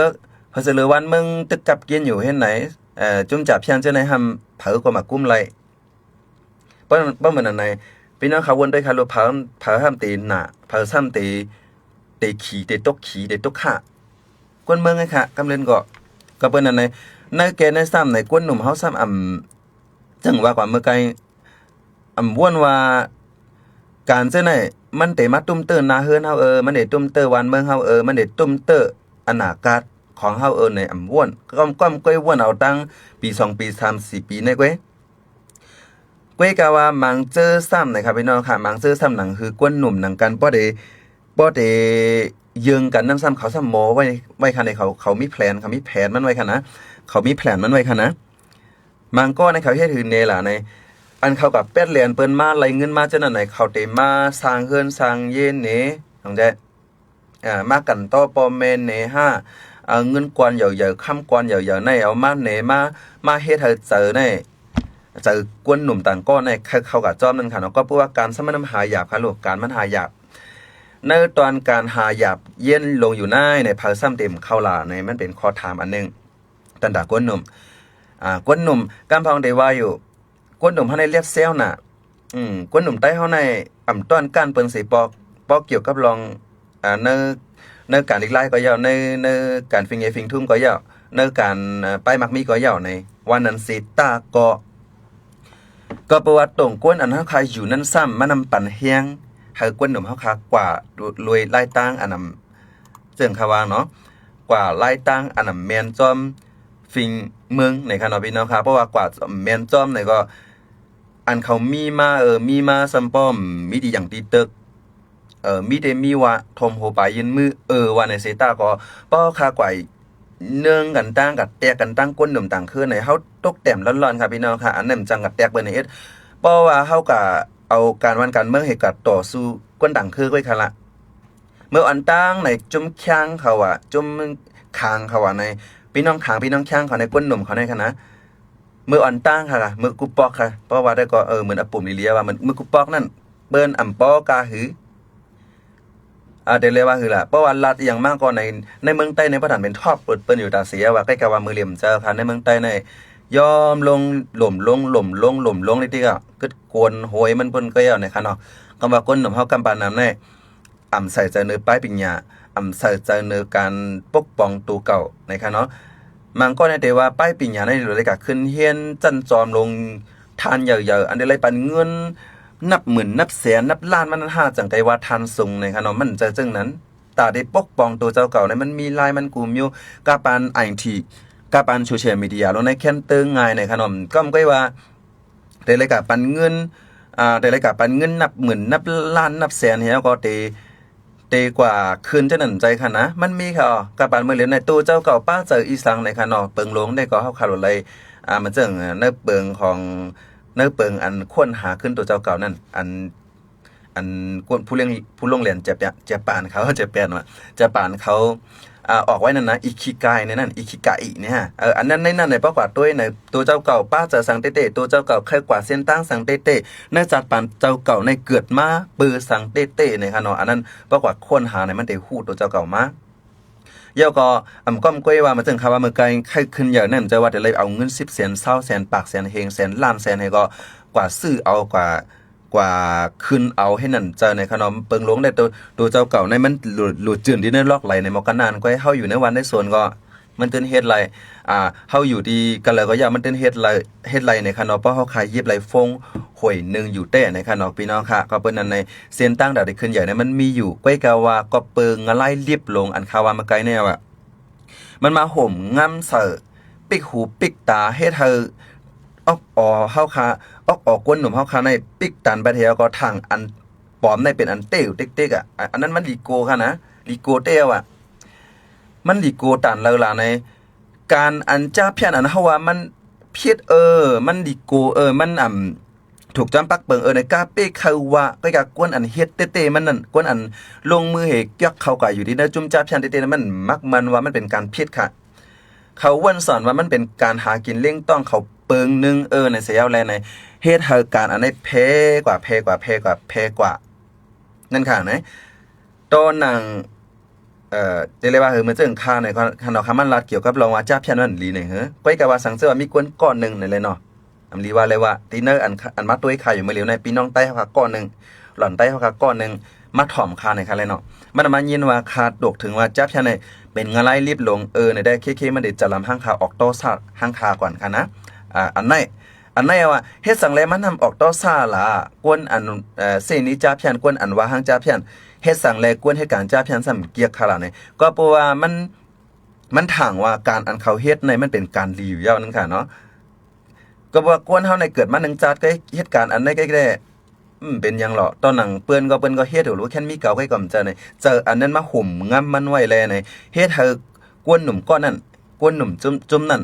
ເພິ່ນສະເຫຼືອວັນເມືອງຕຶກກັບກິນຢູ່ເຮັດໃດ ເອີ ຈຸ້ມຈາພຽນເຈົ້າໃນຫ້ຳເຜີກໍມາກຸ້ມໄລ່ ບໍ່ ບໍ່ເໝືອນອັນໃດ ພີ່ນ້ອງເຂົາວົນໄດ້ຄາລົບ ເຜີ ເຜີຫ້າມເຕໜ້າ ເຜີຊ້ຳເຕ ເຕຂີ້ ເຕຕົກຂີ້ ເຕຕົກຂາ ກວນເມືອງໄງຄະ ກຳເລັນກໍ ກໍເປັນອັນໃດ ໃນແກ່ໃນຊ້ຳໃນກວນໜຸ່ມເຮົາຊ້ຳອຳ ຈັ່ງວ່າກວ່າເມື່ອໄກ ອຳ ວນວ່າ ການເຈົ້າໃນ ມັນເຕມາຕຸ້ມເຕີໜ້າເຮືອນເຮົາເອີ ມັນເຕຕຸ້ມເຕີຫວານເມືອງເຮົາເອີ ມັນເຕຕຸ້ມເຕີອະນາກາດຂອງເຮົາເອີ ໃນອຳ ວນ ກ້ອມ ກ້ອມກ້ອຍວນເອົາຕັ້ງປີ ສອງປີ ສາມສີ່ປີໃນເວີຍ ກ້ວຍກະວ່າມັງເຈີຊ້ຳນະຄະ ພີ່ນ້ອງຄະ ມັງເຈີຊ້ຳ ໜັງຄືກວນໜຸ່ມໜັງກັນ ບໍ່ໄດ້ ບໍ່ໄດ້ເຢິງກັນນຳຊ້ຳ ເຂົາຊ້ຳມໍໄວ້ ໄວ້ຄະໃນ ເຂົາ ເຂົາມີແພລນ ເຂົາມີແຜນມັນໄວ້ຄະນະ ເຂົາມີແພລນມັນໄວ້ຄະນະ. ມັງກໍໃນເຂົາເຮັດຫືແນລະໃນ ອັນເຂົາກະແປດແລນເພິ່ນມາໄລ່ເງິນມາຈັ່ງນັ້ນໃນ ເຂົາເຕມາສ້າງເຮືອນສ້າງເຢນເນ ນ້ອງແຈ ອາ ມາກັນຕໍ່ພໍ່ແມ່ເນ ຫາເອົາເງິນກ້ອນໃຫຍ່ໆ ຄຳກ້ອນໃຫຍ່ໆໃນ ເອົາມາເນ ມາ ມາເຮັດໃຫ້ເຈີໃນ ເຈີກວນໜຸ່ມຕ່າງກ້ອນໃນ ເຂົາ ເຂົາກະຈອມນັ້ນຄະເນາະ. ກໍເພາະວ່າການສະມັນນຳຫາຢາບຄະລູກ ການມັນຫາຢາບ ໃນຕອນການຫາຢາບເຢັນລົງຢູ່ໃນ ໃນເຜີຊ້ຳເຕັມເຂົ້າຫຼາໃນ ມັນເປັນຂໍ້ຖາມອັນໜຶ່ງ ຕັນດາກວນໜຸ່ມ ອາ ກວນໜຸ່ມ ກຳພອງໄດ້ວ່າຢູ່ ກວນໜຸ່ມເຮົາໃນລຽບແຊວນະ ອືມ ກວນໜຸ່ມໃຕ້ເຮົາໃນ ອຳຕ້ອນການເປີນເສປອກ ປອກກ່ຽວກັບລອງ ອາ ໃນ ໃນການລິກລາຍກໍເຍົາະ ໃນ ໃນການຟິງເອຟິງທຸມກໍເຍົາະ ໃນການ ອາ ປ້າຍມັກມີກໍເຍົາະໃນ ວ່ານັ້ນເສຕາກໍ ກໍເພາະວ່າຕົງກວນອັນເຮົາຄາຢູ່ນັ້ນຊ້ຳ ມັນນຳປັນແຮງໃຫ້ກວນໜຸ່ມເຮົາຄາກວ່າລວຍລາຍຕ່າງອັນນຳ ເຊິ່ງຄາວ່າເນາະ ກວ່າລາຍຕ່າງອັນນຳແມ່ນຈອມຟິງເມືອງໃນຄະເນາະ ພີ່ນ້ອງຄະ. ເພາະວ່າກວ່າແມ່ນຈອມໃນກໍ ອັນເຂົາມີມາ ເອີ ມີມາຊ້ຳປ້ອມ ມີດີຫຍັງດີເຕີກ ເອີ ມີແຕ່ມີວ່າຖົມຫົວປາຍຢືນມື ເອີ ວ່າໃນເສຕາກໍ ເພາະເຮົາຄາກວ່າ ເນື່ອງກັນຕັ້ງ ກະແຕກກັນຕັ້ງ ກວນໜຸ່ມຕ່າງຄືໃນ ເຮົາຕົກແຕ້ມລ້ອນໆ ຄະ ພີ່ນ້ອງຄະ. ອັນນັ້ນຈັ່ງກະແຕກເບີນເອັດ ເພາະວ່າເຮົາກະເອົາການວັນການເມືອງໃຫ້ກະຕໍ່ສູ້ກວນຕ່າງຄືໄວ້ຄະລະ. ເມື່ອອັນຕັ້ງໃນຈຸ້ມຄຽງເຂົາອະ ຈຸ້ມຄາງເຂົາອະ ໃນພີ່ນ້ອງຄາງ ພີ່ນ້ອງຄຽງເຂົາ ໃນກວນໜຸ່ມເຂົາໃນຄະນະ ເມື່ອອັນຕັ້ງຄະ ເມື່ອກຸປອກຄະ ເພາະວ່າໄດ້ກໍ ເອີ ເໝືອນອາປຸມລີເລຍວ່າ ເມື່ອ ເມື່ອກຸປອກນັ້ນ ເບິ່ນອຳປອກາຫື ອາ ແຕ່ເລີຍວ່າຄືລະ ເພາະວ່າລັດອີ່ຫຍັງມາກໍໃນ ໃນເມືອງໃຕ້ໃນ ບໍ່ທັນເປັນທອບເປີດເປີ້ນຢູ່ຕາເສຍວ່າ ໃກ້ກະວ່າມືເລັມເຈົ້າຄະ ໃນເມືອງໃຕ້ໃນ ຍອມລົງ ຫຼົ່ມລົງ ຫຼົ່ມລົງ ຫຼົ່ມລົງ ຕິດໆ ກະກຶດກວນໂຫຍມັນເພິ່ນກໍເອົາໃນຄະເນາະ. ຄຳວ່າກວນໜຸ່ມເຮົາກຳປານນຳໃນ ອຳໃສ່ໃຈໃນປາຍປິນຍາ ອຳໃສ່ໃຈໃນການປົກປ້ອງໂຕເກົ່າໃນຄະເນາະ. ບາງກໍໃນແຕ່ວ່າປາຍປິນຍາໃນ ຫຼື ກະຂຶ້ນຮຽນຊັ້ນຈອມລົງ ທ່ານໃຫຍ່ໆ ອັນໄດ້ໄລ່ປັນເງິນນັບໝື່ນ ນັບແສນ ນັບລ້ານ ມັນຫາຈັ່ງໄກວ່າທ່ານສູງໃນຄະເນາະ ມັນຈະຈັ່ງນັ້ນ. ຕາໄດ້ປົກປ້ອງໂຕເຈົ້າເກົ່າໃນ ມັນມີລາຍມັນກຸມຢູ່ ກະປານໄອທີ ການປານໂຊຊຽວມີເດຍລົງໃນແຄນເຕີງ່າຍໃນຂະໜົມ ກໍບໍ່ໄດ້ວ່າ ແຕ່ລະການປັນເງິນ ອ່າ ແຕ່ລະການປັນເງິນນັບໝື່ນ ນັບລ້ານ ນັບແສນ ແລ້ວກໍເຕ ເຕກວ່າຄືນຈັ່ງນັ້ນໃຈຂະນະ ມັນມີຄ່ະ. ການປານມື້ຫຼຽວໃນໂຕເຈົ້າເກົ່າປາເຈີອີສັງໃນຂະໜອມ ເປິງລົງໄດ້ກໍເຮົາຄາລົດໄລ ອ່າ ມັນເຊິ່ງໃນເປິງຂອງ ໃນເປິງອັນຄົ້ນຫາຄືນໂຕເຈົ້າເກົ່ານັ້ນ ອັນ ອັນຄົນຜູ້ເລ່ງ ຜູ້ລົງແລ່ນຈະ ຈະປານເຂົາ ຈະແປນວ່າ ຈະປານເຂົາ ອ່າ ອອກໄວ້ນັ້ນນະ ອິຄິໄກໃນນັ້ນ ອິຄິກາອິນີ້ຮະ ເອີ ອັນນັ້ນໃນນັ້ນໃນປະກວາດໂຕຍໃນ ໂຕເຈົ້າເກົ່າປາເຈີສັງເຕເຕ ໂຕເຈົ້າເກົ່າໄຂກວາເສັ້ນທາງສັງເຕເຕ ໃນຈາດປານເຈົ້າເກົ່າໃນເກີດມາເປີສັງເຕເຕໃນຂະເນາະ ອັນນັ້ນປະກວາດຄົ້ນຫາໃນມັນໄດ້ຮູ້ໂຕເຈົ້າເກົ່າມາ. ແລ້ວກໍອຳກ້ອມກ້ວຍວ່າມາເຖິງຄາວ່າເມື່ອໄກໄຂ້ຂຶ້ນໃຫຍ່ນັ້ນ ຈະວ່າແຕ່ໄດ້ເອົາເງິນສິບແສນ ຊາວແສນ ປາກແສນ ເຮງແສນ ລ້ານແສນໃຫ້ກໍກວ່າຊື້ເອົາ ກວ່າ ກວ່າຄືນເອົາໃຫ້ນັ້ນເຈົ້າໃນຂະໜອມເປິງລົງໄດ້ໂຕ ໂຕເຈົ້າເກົ່າໃນມັນຫຼູດ ຫຼູດຈື່ນທີ່ໃນລອກໄຫຼໃນໝໍກະນານ ກໍໃຫ້ເຮົາຢູ່ໃນວັນໃນໂຊນກໍມັນຈຶ່ງເຮັດໄດ້ ອ່າ ເຮົາຢູ່ທີ່ກະເລີກໍຢ່າມັນຈຶ່ງເຮັດໄດ້ ເຮັດໄດ້ໃນຂະໜອມ ເພາະເຮົາຄາຍິບໄດ້ຟົງຫວຍໜຶ່ງຢູ່ແຕ່ໃນຂະໜອມ ພີ່ນ້ອງຄະ ກໍເປັນນັ້ນໃນ ເສັ້ນທາງດາວທີ່ເຄື່ອນໄຫວໃນມັນມີຢູ່ ກ້ອຍກະວ່າກໍເປີງງະລາຍລິບລົງ ອັນຄາວ່າມາໄກແນວອະ ມັນມາໂຫມງຳໃສ່ ປິກຫູປິກຕາ ເຮັດໃຫ້ອອກອໍເຮົາຄາ ອອກອໍກວນໜຸ່ມເຮົາຄາໃນປິກຕັນໄປແຖວ ກໍທາງອັນປອມໃນເປັນອັນເຕວເຕັກໆອະ ອັນນັ້ນມັນລີໂກຄະນະ ລີໂກແຕ່ວ່າ ມັນລີໂກຕັນເລີລາໃນ ການອັນຈາພຽນອັນເຮົາວ່າມັນຜິດ ເອີ ມັນລີໂກ ເອີ ມັນ ອຳ ຖືກຈອມປັກເປິງ ເອີ ໃນກາເປກໄຄວ່າ ກໍກະກວນອັນເຮັດເຕ້ໆມັນນັ້ນ ກວນອັນລົງມືເຮັດກຽກເຂົາກະຢູ່ທີ່ໃນຈຸ້ມຈາພຽນເຕ້ໆນັ້ນ ມັນມັກມັນວ່າມັນເປັນການຜິດຄະ ເຂົາວຽນສອນວ່າມັນເປັນການຫາກິນລ້ຽງຕ້ອງເຂົາເປິງໜຶ່ງ ເອີ ໃນສະເຢາແລໃນ ເຮັດໃຫ້ການອັນໃດແພກວ່າ ແພກວ່າ ແພກວ່າ ແພກວ່າ ນັ້ນຄະນະ ໂຕນາງ ເອີ ເດເລວ່າ ເອີ ເມື່ອເຈີຄາໃນ ຄັນເຮົາຄາມັນລາດກ່ຽວກັບລອງວ່າຈາພຽນນັ້ນລີໃນເຮີ ຂ້ອຍກະວ່າສັງເສວ່າມີກວນກ້ອນໜຶ່ງນັ້ນແຫຼະເນາະ ອຳລີວ່າແລວ່າ ທີ່ເນີອັນ ອັນມາຕົວຍຄາຢູ່ມື້ຫຼຽວໃນ ພີ່ນ້ອງໃຕ້ເຮົາຄາກ້ອນໜຶ່ງ ຫຼອນໃຕ້ເຮົາຄາກ້ອນໜຶ່ງ ມາຖ່ອມຄາໃນຄະແລເນາະ ມັນມາຍິນວ່າຄາຕົກເຖິງວ່າຈາພຽນໃນ ເປັນງາລາຍລິບລົງ ເອີ ໃນໄດ້ເຄເຄ ມັນໄດ້ຈະລຳຫ້າງຄາອອກຕໍ່ຊາດຫ້າງຄາກ່ອນຄະນະ ອາ ອັນໃນ ອັນໃນວ່າ ເຮັດສັງແລມັນນຳອອກຕໍ່ຊາລະ ກວນອັນ ເອີ ເສນີຈາພຽນ ກວນອັນວ່າຫ້າງຈາພຽນ ເຮັດສັງແລກວນເຮັດການຈາພຽນຊ້ຳກຽກຄະລະໃນ ກໍເພາະວ່າມັນ ມັນຖາງວ່າການອັນເຂົາເຮັດໃນມັນເປັນການດີຢູ່ແລ້ວນັ້ນຄະເນາະ ກໍວ່າກວນເຮົາໃນເກີດມາໜຶ່ງຊາດກໍເຮັດການອັນໃດກໍແດ່ ອືມ ເປັນຫຍັງເລາະ ຕອນໜັງເພິ່ນກໍ ເພິ່ນກໍເຮັດໂຫລແຄ່ນມີເກົ່າໃກ້ກຳໃຈໃນ ເຈົ້າອັນນັ້ນມາໂຫມງຳມັນໄວ້ແລໃນ ເຮັດໃຫ້ກວນໜຸ່ມກ້ອນນັ້ນ ກວນໜຸ່ມຈຸ້ມ ຈຸ້ມນັ້ນ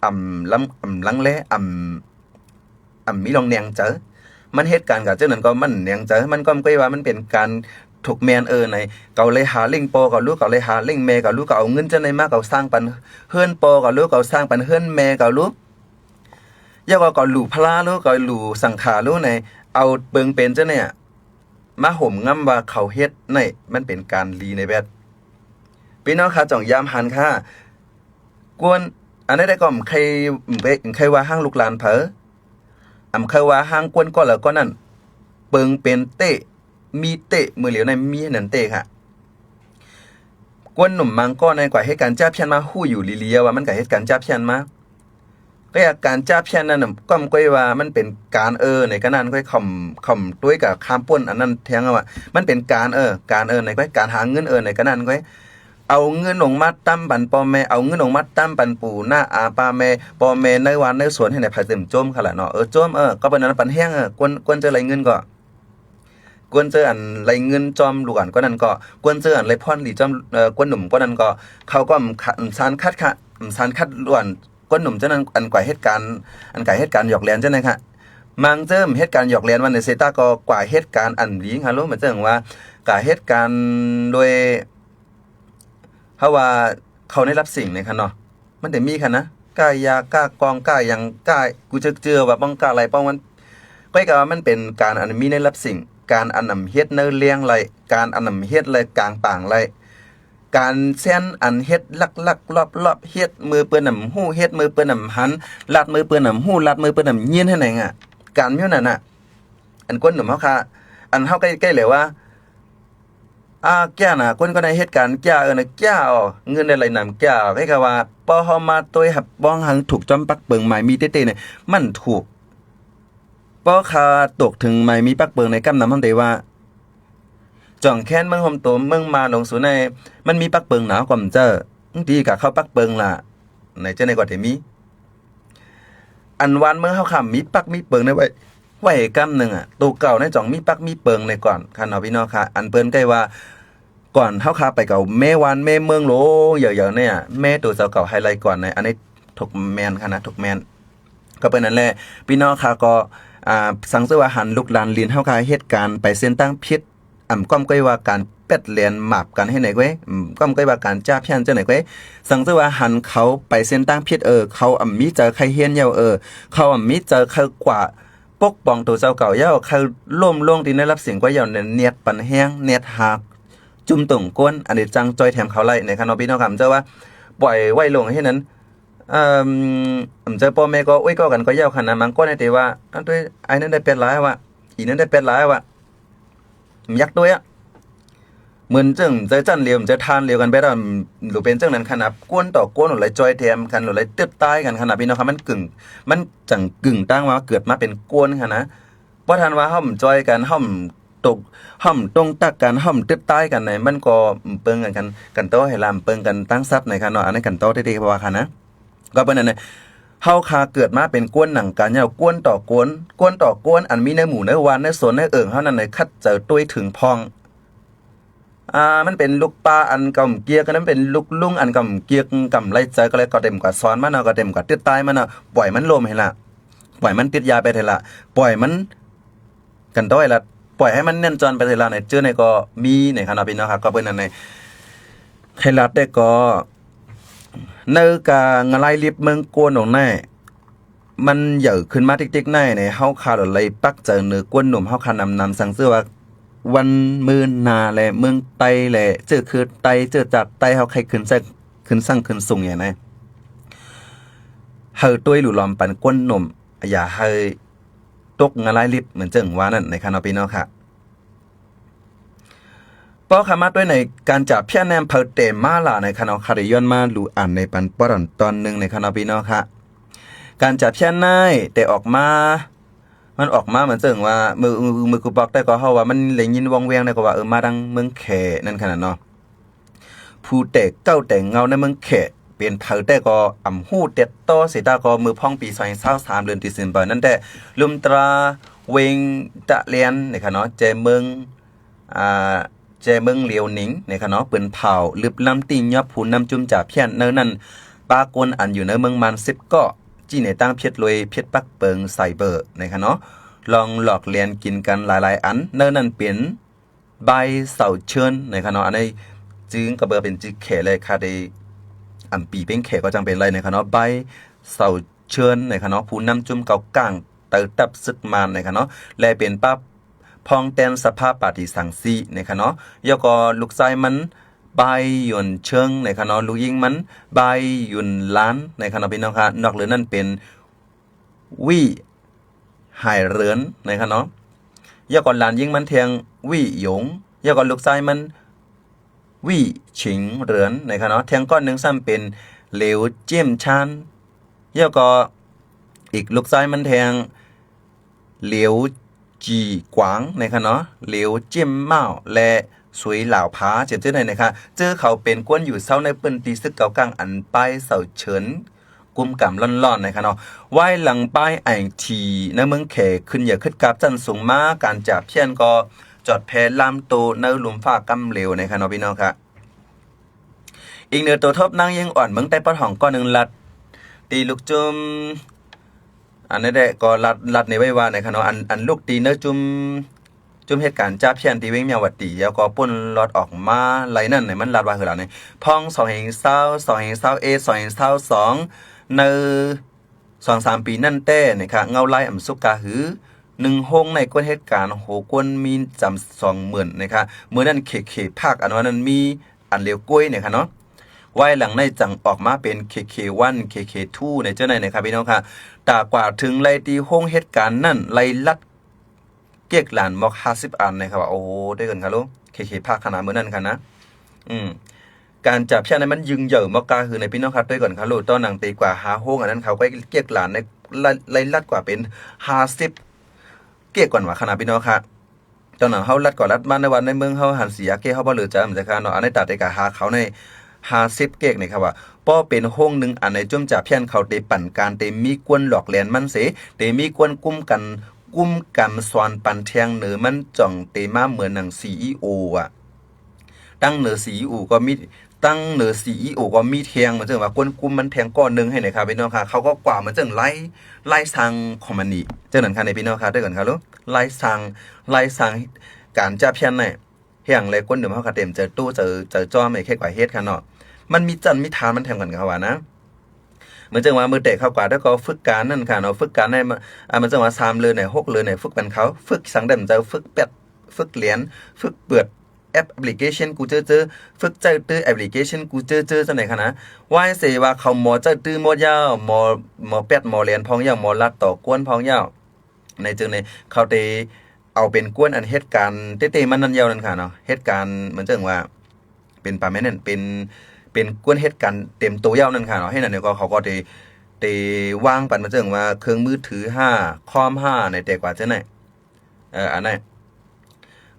ອຳ ລຳ ອຳລັງແລ ອຳ ອຳມີລອງແໜງໃຈ ມັນເຮັດການກະຈັ່ງນັ້ນກໍມັນແໜງໃຈ ມັນກໍບໍ່ໄດ້ວ່າມັນເປັນການຖືກແມ່ນ ເອີ ໃນ ເຂົາເລີຍຫາລ້ຽງພໍ່ເຂົາລູກ ເຂົາເລີຍຫາລ້ຽງແມ່ເຂົາລູກ ເຂົາເອົາເງິນຈັ່ງໃດມາ ເຂົາສ້າງປັນເຮືອນພໍ່ເຂົາລູກ ເຂົາສ້າງປັນເຮືອນແມ່ເຂົາລູກ ແລ້ວກໍເຂົາຫຼູພະລາລູກ ເຂົາຫຼູສັງຂາລູກໃນ ເອົາເບິ່ງເປັນຈັ່ງໃດ ມາໂຫມງຳວ່າເຂົາເຮັດໃນ ມັນເປັນການດີໃນແບບ ພີ່ນ້ອງຄະ ຈົ່ງຢາມຫັນຄະ ກວນ ອັນໃດໆກໍບໍ່ເຄີຍ ບໍ່ເຄີຍວ່າຫ້າງລູກຫຼານໃຜ ອຳເຄີຍວ່າຫ້າງກວນກໍແລ້ວກໍນັ້ນ ເບິ່ງເປັນເຕະ ມີເຕະ ມື້ຫຼຽວໃນມີນັ້ນເຕະຄະ ກວນໜຸ່ມມັງກໍໃນກວ່າເຮັດການຈາພຽນມາ ຮູ້ຢູ່ລີໆວ່າມັນກະເຮັດການຈາພຽນມາ ກໍຢາກການຈາພຽນນັ້ນນະ ກໍບໍ່ໄດ້ວ່າມັນເປັນການ ເອີ ໃນກະນັ້ນ ຂ້ອຍຄຳ ຄຳຕົວຍກະຄາມປົ້ນອັນນັ້ນແທງວ່າ ມັນເປັນການ ເອີ ການ ເອີ ໃນການຫາເງິນ ເອີ ໃນກະນັ້ນ ເອົາເງິນອອກມາຕຳປັນພໍ່ແມ່ ເອົາເງິນອອກມາຕຳປັນປູ່ນ້າອາປ້າແມ່ ພໍ່ແມ່ໃນບ້ານໃນສວນ ໃຫ້ໃນໃຜເຕັມໂຈມຄະລະເນາະ ເອີ ໂຈມ ເອີ ກໍປານນັ້ນປັນແຮງ ເອີ ກວນ ກວນຈະໄດ້ເງິນກໍ ກວນເຈີອັນໄດ້ເງິນຈອມລູກອັນກວ່ານັ້ນກໍ ກວນເຈີອັນໄດ້ພອນດີຈອມ ເອີ ກວນໜຸ່ມກວ່ານັ້ນກໍ ເຂົາກໍ ອຳ ສານຂັດຂະ ອຳ ສານຂັດລ້ວນ ກວນໜຸ່ມຈັ່ງນັ້ນ ອັນກວ່າເຮັດການ ອັນກາເຮັດການຫຍອກແຫຼນຈັ່ງນັ້ນຄະ ມັງເຈີເຮັດການຫຍອກແຫຼນວ່າໃນເຊຕາກໍກວ່າເຮັດການອັນດີຮາໂລ ໝາຍເຖິງວ່າກາເຮັດການໂດຍ ເຮົາວ່າເຂົ້າໃນລັບສິງໃນຄະເນາະ ມັນຈະມີຄະນະ ກາຢາ ກາກອງ ກາຫຍັງ ກາ ກູເຈີກເຈືອວ່າປ້ອງກາໄລປ້ອງມັນ ຂ້ອຍກະວ່າມັນເປັນການອັນມີໃນລັບສິງ ການອັນນຳເຮັດໃນແລງໄລ ການອັນນຳເຮັດແລະກາງປາງໄລ ການແຊນອັນເຮັດລັກໆລອບໆ ເຮັດມື້ເພິ່ນນຳຮູ້ ເຮັດມື້ເພິ່ນນຳຫັນ ລັດມື້ເພິ່ນນຳຮູ້ ລັດມື້ເພິ່ນນຳຍິນຫັ້ນເອງອະ ການມີນັ້ນນະ ອັນກວນໜຸ່ມເຮົາຄະ ອັນເຮົາໃກ້ໆແລ້ວວ່າ ອາ ແກ້ນະ ຄົນກໍໄດ້ເຮັດການແກ້ ເອີ ນະ ແກ້ອອກ ເງິນໄດ້ໄຫຼນຳແກ້ອອກ ໃຫ້ກະວ່າ ພໍເຮົາມາຕົວຍຮັບຮອງຫັງຖືກຈອມປັກເປິງໝາຍມີເຕໆນີ້ ມັນຖືກ ພໍຄາຕົກເຖິງໝາຍມີປັກເປິງໃນກຳນຳຫັ້ນເດວ່າ ຈອງແຄ້ນເມືອງໂຮມໂຕ ເມືອງມາລົງສູ່ໃນ ມັນມີປັກເປິງໜາກວ່າເຈົ້າ ບາງທີກະເຂົ້າປັກເປິງລະ ໃນຈັ່ງໃດກໍໄດ້ມີ ອັນວານເມືອງເຮົາຂ້າມີປັກມີເປິງໃນໄວ້ ໄວ້ກຳໜຶ່ງອະ ໂຕເກົ່າໃນຈອງມີປັກມີເປິງໃນກ່ອນ ຄັນເນາະ ພີ່ນ້ອງຄະ ອັນເພິ່ນໃກ້ວ່າ ກ່ອນເຮົາຄາໄປເກົ່າແມ່ວານແມ່ເມືອງໂຫຼໃຫຍ່ໆ ເນ່ຍ ແມ່ໂຕເຈົ້າເກົ່າໃຫ້ໄລ່ກ່ອນໃນ ອັນນີ້ຖືກແມ່ນຄະນະ ຖືກແມ່ນ ກໍເປັນນັ້ນແຫຼະ ພີ່ນ້ອງຄະ ກໍ ອ່າ ສັງເສວ່າຫັນລູກຫຼານຫຼີນເຮົາຄະເຮັດການໄປເສັ້ນທາງຜິດ ອຳ ກ້ອມກ້ອຍວ່າການແປດແລນໝາບກັນໃຫ້ໃນເກວຍ ອຳ ກ້ອມກ້ອຍວ່າການຈ້າພຽນຈັ່ງໃດເກວຍ ສັງເສວ່າຫັນເຂົາໄປເສັ້ນທາງຜິດ ເອີ ເຂົາອຳມີໃຈໃຄ່ຮຽນເຍົາ ເອີ ເຂົາອຳມີໃຈໃຄ່ກວ່າປົກປ້ອງໂຕເຈົ້າເກົ່າເຍົາ ໃຄ່ລົ້ມລົງທີ່ໄດ້ຮັບສິ່ງກວ່າເຍົາ ແນດປັນແຮງ ແນດຫາຈຸ່ມຕົງກົ້ນ ອັນນີ້ຈັ່ງຈ່ອຍແຖມເຂົາໄລ່ໃນຄັນເນາະ ພີ່ນ້ອງຄະ ເຈົ້າວ່າປ່ອຍໄວ້ລົງເຮັດນັ້ນ ເອີ ເຈົ້າພໍ່ແມ່ກໍໂອ້ຍກໍກັນກໍເຍົາຄັນນະ ບາງຄົນໃຫ້ແຕ່ວ່າ ອັນໂຕອ້າຍນັ້ນໄດ້ແປດຫຼາຍວ່າ ອີນັ້ນໄດ້ແປດຫຼາຍວ່າ ມັນຢາກໂຕຍອະ ເໝືອນຈັ່ງໃຈຈັ່ນຫຼຽວ ໃຈທ່ານຫຼຽວກັນໄປດອນ ຫຼືເປັນຈັ່ງນັ້ນຂະໜາດ ກ້ນຕໍ່ກົ້ນໄຫຼຈ່ອຍແຖມກັນ ຫຼືໄຫຼຕຶດຕາຍກັນຂະໜາດ ພີ່ນ້ອງຄະ ມັນກຶ່ງ ມັນຈັ່ງກຶ່ງຕັ້ງວ່າເກີດມາເປັນກ້ນຂະໜາດ ບໍ່ທັນວ່າເຮົາມາຈ່ອຍກັນ ເຮົາມຕົກ ເຮົາມຕົງຕັກກັນ ເຮົາມຕຶດຕາຍກັນໃນ ມັນກໍເປິງກັນ ກັນຕໍ່ໃຫ້ລາມເປິງກັນຕັ້ງສັດໃນຂະເນາະ ອັນນັ້ນກັນຕໍ່ເດ້ໆ ເພາະວ່າຂະນະ ກໍເປັນນັ້ນແຫຼະ ເຮົາຄາເກີດມາເປັນກ້ນໜັງກັນເຍົາ ກ້ນຕໍ່ກົ້ນ ກົ້ນຕໍ່ກົ້ນ ອັນມີໃນໝູ່ໃນວານໃນສວນໃນເອີ່ງເຮົານັ້ນ ໃນຂັດໃຈໂຕຍເຖິງພ້ອງ ອ່າ ມັນເປັນລູກປ້າອັນກຳກຽກ ມັນເປັນລູກລຸງອັນກຳກຽກ ກຳໄລໃຈກໍເລີຍ ກໍເຕັມກວ່າສອນມັນເນາະ ກໍເຕັມກວ່າຕຶດຕາຍມັນເນາະ ປ່ອຍມັນລົ້ມໃຫ້ລະ ປ່ອຍມັນຕິດຢາໄປເທື່ອລະ ປ່ອຍມັນ ກັນຕ້ອຍລະ ປ່ອຍໃຫ້ມັນແໜ້ນຈອນໄປເທື່ອລະ ໃນເຈີໃນກໍມີໃນຂະເນາະ ພີ່ນ້ອງຄະ ກໍເປັນອັນໃນ ໄຄລັດແຕ່ກໍ ໃນກາງລາຍລິບເມືອງໂກນອອກໃນ ມັນໃຫຍ່ຂຶ້ນມາຕິກໆໃນ ໃນເຮົາຄາໄລປັກໃຈເໜືອກ້ນໜຸ່ມເຮົາຄານຳນຳ ສັງເສວ່າວັນມື້ໜ້າແລະເມືອງໃຕ້ແລະ ເຈີຄືໃຕ້ ເຈີຈາດໃຕ້ເຮົາໃຄ່ຂຶ້ນໃສ່ ຂຶ້ນສັງຂຶ້ນສູງຫຍັງໃນ ໃຫ້ໂຕຍຫຼູຫຼອມປັນກົ້ນໜຸ່ມ ຢ່າໃຫ້ຕົກງາລາຍລິບ ເໝືອນເຊິ່ງວ່ານັ້ນໃນຄະເນາະ ພີ່ນ້ອງຄະ. ພໍຄະມາດ້ວຍໃນການຈາກພຽນແນມເຜີແຕ່ມາລາໃນຄະເນາະ ຄະໄດ້ຍ້ອນມາຫຼູອ່ານໃນປັນປອດຕອນໜຶ່ງໃນຄະເນາະ ພີ່ນ້ອງຄະ. ການຈາກພຽນໃນແຕ່ອອກມາ ມັນອອກມາເໝືອນເຊິ່ງວ່າ ມື້ ມື້ ມື້ກູປອກແຕ່ກໍເຮົາວ່າມັນໄດ້ຍິນວ່ອງແວງແຕ່ກໍວ່າ ເອີ ມາທາງເມືອງແຂນັ້ນຂະໜາດເນາະ. ຜູ້ແຕ່ເກົ່າແຕ່ເກົ່າໃນເມືອງແຂ ເປັນໃຜແຕ່ກໍອຳຮູ້ແຕ່ຕໍ່ເສຍຕາກໍ ເມື່ອພອງປີສອງພັນຊາວສາມ ເດືອນເຊັບເຕີມເບີນັ້ນແຕ່ ລຸ່ມຕາເວັງຕະແລນນະຄະເນາະ ແຈເມືອງ ອ່າ ແຈເມືອງຫຼຽວໜິງນະຄະເນາະ ເປັນເຜົ່າລຶບລ້ຳຕິຍອບຜູ້ນຳຈຸ້ມຈາພຽນ ໃນນັ້ນປາກົນອັນຢູ່ໃນເມືອງມານສິບເກາະ ຈີ້ໃນຕ່າງພຽດລວຍ ພຽດປັກເປິງໄຊເບີນະຄະເນາະ ລອງຫຼອກແລນກິນກັນຫຼາຍໆອັນ ໃນນັ້ນເປັນ ບາຍເສົາເຊີນນະຄະເນາະ ອັນນີ້ຈື່ກໍເບີເປັນຈື່ແຂເລີຍ ຄະໄດ້ອຳປີເປັນແຂກໍຈັ່ງເປັນໄລນະຄະເນາະ ບາຍເສົາເຊີນນະຄະເນາະ ຜູ້ນຳຈຸ້ມເກົາກາງເຕີຕັບຊຶກມານນະຄະເນາະ ແລະ ເປັນປາພອງແຕ່ນສະພາປາຕີສັງສີນະຄະເນາະ ແລ້ວກໍລູກຊາຍມັນ ບາຍຢວນເຊີງນະຄະເນາະ ລູກຍິງມັນ ບາຍຢວນລານນະຄະເນາະ ພີ່ນ້ອງຄະ ນອກເຫຼືອນັ້ນເປັນ ວີ ຫາຍເລິນນະຄະເນາະ ແລ້ວກໍຫຼານຍິງມັນແທງ ວີ ຢົງ ແລ້ວກໍລູກຊາຍມັນ ວີ ຊິງເລິນນະຄະເນາະ ແທງກ້ອນໜຶ່ງຊ້ຳເປັນ ຫຼຽວເຈັ້ມຊານ ແລ້ວກໍອີກລູກຊາຍມັນແທງ ຫຼຽວ ຈີກວາງນະຄະເນາະ ຫຼຽວ ເຈັ້ມມ້າວ ແລະ ສວຍຫຼາວພາ ເຊັ່ນໃດນະຄະ ເຈີເຂົາເປັນຄົນຢູ່ເຊົາໃນພື້ນທີ່ຊຶກເກົາກາງ ອັນປາຍເສົາເຊີນ ກຸມກຳລ້ອນໆນະຄະເນາະ ວາຍຫຼັງປາຍໄອທີໃນເມືອງແຂຂຶ້ນໃຫຍ່ຂຶ້ນກາບຊັ້ນສູງມາ ການຈາພຽນກໍຈອດແຜ່ລາມໂຕໃນລຸ່ມຟ້າກຳເລວນະຄະເນາະ ພີ່ນ້ອງຄະ. ອີກເໜືອໂຕທົບນາງຍິງອ່ອນເມືອງໃຕ້ປອດຫ້ອງກ້ອນໜຶ່ງລັດ ຕີລູກຈຸ້ມ ອັນນັ້ນແຫຼະ ກໍລັດ ລັດໃນໄວ້ວ່ານະຄະເນາະ ອັນ ອັນລູກຕີເນີຈຸ້ມ ຈຸ້ມເຮັດການຈາພຽນທີ່ເວງມຽວະຕີ ແລ້ວກໍປົ້ນລອດອອກມາໄລນັ້ນ ໃນມັນລັດວ່າຄືລະນີ້ ພອງສອງພັນຊາວ ສອງພັນຊາວເອັດ ສອງພັນຊາວສອງ ໃນສອງສາມປີນັ້ນແຕ່ນະຄະ ເງົາລາຍອຳສຸກກາຮື ໜຶ່ງໂຮງໃນກວນເຮັດການ ໂຫ ກວນມີຈຳສອງໝື່ນນະຄະ ມື້ນັ້ນເຄເຄພາກ ອັນວ່ານັ້ນມີອັນຫຼຽວກ້ວຍນະຄະເນາະ ວາຍຫຼັງໃນຈັ່ງອອກມາເປັນເຄເຄວັນ ເຄເຄທູ ໃນເຈົ້າໃນນະຄະ ພີ່ນ້ອງຄະ ຕາກວ່າເຖິງໄລທີ່ໂຮງເຮັດການນັ້ນ ໄລລັດ ເກກຫຼານໝົດຫ້າສິບອັນນະຄະ ວ່າ ໂອ້ໂຫ ໄດ້ເກີນຄາໂລ ເຄເຄພາກຂະໜາດມື້ນັ້ນຄະນະ ອືມ ການຈາພຽນໃນມັນຍຶ່ງໃຫຍ່ໝົດກາຄືໃນ ພີ່ນ້ອງຄະ ໄດ້ເກີນຄາໂລ ຕອນນັ້ນຕີກວ່າຫ້າໂຮງ ອັນນັ້ນເຂົາກໍເກກຫຼານໃນ ໄລ ໄລລັດກວ່າເປັນຫ້າສິບເກກກ່ອນວ່າຂະໜາດ ພີ່ນ້ອງຄະ ຕອນນັ້ນເຮົາລັດກໍລັດມາໃນວັດໃນເມືອງເຮົາຫັ້ນ ເສຍເກເຮົາບໍ່ເຫຼືອໃຈນຳຈັກຄະເນາະ ອັນໃນຕາແຕ່ກະຫາເຂົາໃນຫ້າສິບເກກນີ້ຄະວ່າ ພໍເປັນໂຮງໜຶ່ງອັນໃນຈຸ້ມຈາພຽນເຂົາເຕປັນການ ເຕມີກວນຫຼອກແລນມັນເສ ເຕມີກວນກຸມກັນ ກຸມກຳສອນປັນແທງເໜີມັນ ຈ່ອງເຕມາເໝືອນໜັງຊີອີໂອອະ. ຕັ້ງເໜີຊີອີໂອກໍມີ ຕັ້ງເໜີຊີອີໂອກໍມີແທງ ໝາຍເຖິງວ່າກວນກຸມມັນແທງກ້ອນໜຶ່ງໃຫ້ນະຄັບພີ່ນ້ອງຄ່ະ. ເຂົາກໍກວາດມາເຖິງຫຼາຍ ຫຼາຍຊ່າງຂອງມັນນີ້ ຈັ່ງນັ້ນຄ່ະນີ້ພີ່ນ້ອງຄ່ະ ເດີກັນຄ່ະລູກ ຫຼາຍຊ່າງ ຫຼາຍຊ່າງການຈາພຽນໃນ ແຮ່ງແລກວນໜຶ່ງເຮົາກະເຕັມໃຈຕູ້ ໃຈ ໃຈຈ້ອມໃຫ້ແຂກວ່າເຮັດຄ່ະເນາະ. ມັນມີຈັນມີທານມັນແທງກັນ ເຂົາວ່ານະ. ເໝືອນຈັ່ງວ່າມື້ແຕ່ເຂົາກວາດ ແລ້ວກໍຝຶກການນັ້ນຄ່ະເນາະ ຝຶກການໃນ ອາ ເໝືອນຈັ່ງວ່າສາມເດືອນໃນ ຫົກເດືອນໃນ ຝຶກປັນເຂົາ ຝຶກສັງແດ່ນ ເຈົ້າຝຶກແປັດ ຝຶກຫຼຽນ ຝຶກເປີດແອັບ ແອັບພລິເຄຊັນກູເຈີເຈີ ຝຶກໃຊ້ຕື້ແອັບພລິເຄຊັນກູເຈີເຈີ ຈັ່ງໃດຄ່ະນະ. ວ່າເສວ່າເຂົາໝໍໃຊ້ຕື້ໝົດຍາວ ໝໍ ໝໍແປັດ ໝໍຫຼຽນພອງຍາວ ໝໍລັດຕໍ່ກວນພອງຍາວ. ໃນເຊິ່ງໃນເຂົາເຕເອົາເປັນກວນອັນເຮັດການເຕໆ ມັນນັ້ນຍາວນັ້ນຄ່ະເນາະ ເຮັດການ ເໝືອນເຊິ່ງວ່າເປັນປາແມ່ນນັ້ນ ເປັນ ເປັນກວນເຮັດການເຕັມໂຕຍາວນັ້ນຄ່ະເນາະ. ເຮັດນັ້ນກໍເຂົາກໍເຕ ເຕວາງປັນ ເໝືອນເຊິ່ງວ່າເຄື່ອງມືຖືຫ້າ ຄອມຫ້າ ໃນແຕ່ກວ່າເຊິ່ງໃນ ເອີ ອັນນັ້ນ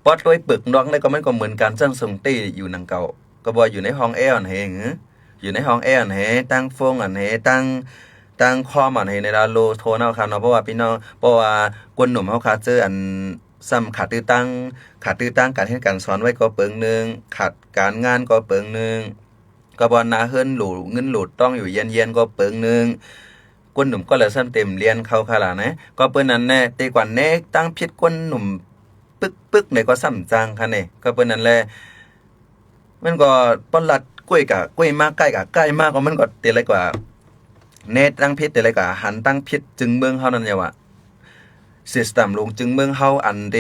ປອດໂຕຍປຶກນອກໃນກໍມັນກໍເໝືອນກັນ ຊັ້ນສູງເຕຢູ່ໜັງເກົ່າ ກໍບໍ່ຢູ່ໃນຫ້ອງແອຫັ້ນເຮ ຢູ່ໃນຫ້ອງແອຫັ້ນເຮ ຕັ້ງໂຟງຫັ້ນເຮ ຕັ້ງ ຕັ້ງຄອມຫັ້ນເຮ ໃນດາວໂຫຼດໂທນເຮົາຄ່ະເນາະ. ເພາະວ່າພີ່ນ້ອງ ເພາະວ່າຄົນໜຸ່ມເຮົາຂາດເຈີອັນ ຊ້ຳຂາດຕື້ຕັ້ງ ຂາດຕື້ຕັ້ງການຮຽນການສອນໄວ້ກໍເປີງໜຶ່ງ ຂາດການງານກໍເປີງໜຶ່ງ ກໍບໍ່ໜ້າເຮືອນໂຫຼ ເງິນໂຫຼຕ້ອງຢູ່ຢຽນໆ ກໍເປີງໜຶ່ງ ຄົນໜຸ່ມກໍເລີຍຊ້ຳເຕັມລຽນເຂົ້າຄາລານະ. ກໍເປີນນັ້ນແນ່ ເຕກວ່າແນຕັ້ງຜິດຄົນໜຸ່ມປຶກໆ ໃນກໍຊ້ຳຈັ່ງຄັນເດ. ກໍເປີນນັ້ນແຫຼະ ມັນກໍປະຫຼັດກ້ວຍກະກ້ວຍມາ ໄກ່ກະໄກ່ມາ ກໍມັນກໍເຕໄລກວ່າແນຕັ້ງຜິດ ເຕໄລກວ່າຫັນຕັ້ງຜິດ ຈຶ່ງເມືອງເຮົານັ້ນຍາວ່າ ເສດສະຕຳລົງຈຶ່ງເມືອງເຮົາ ອັນເດ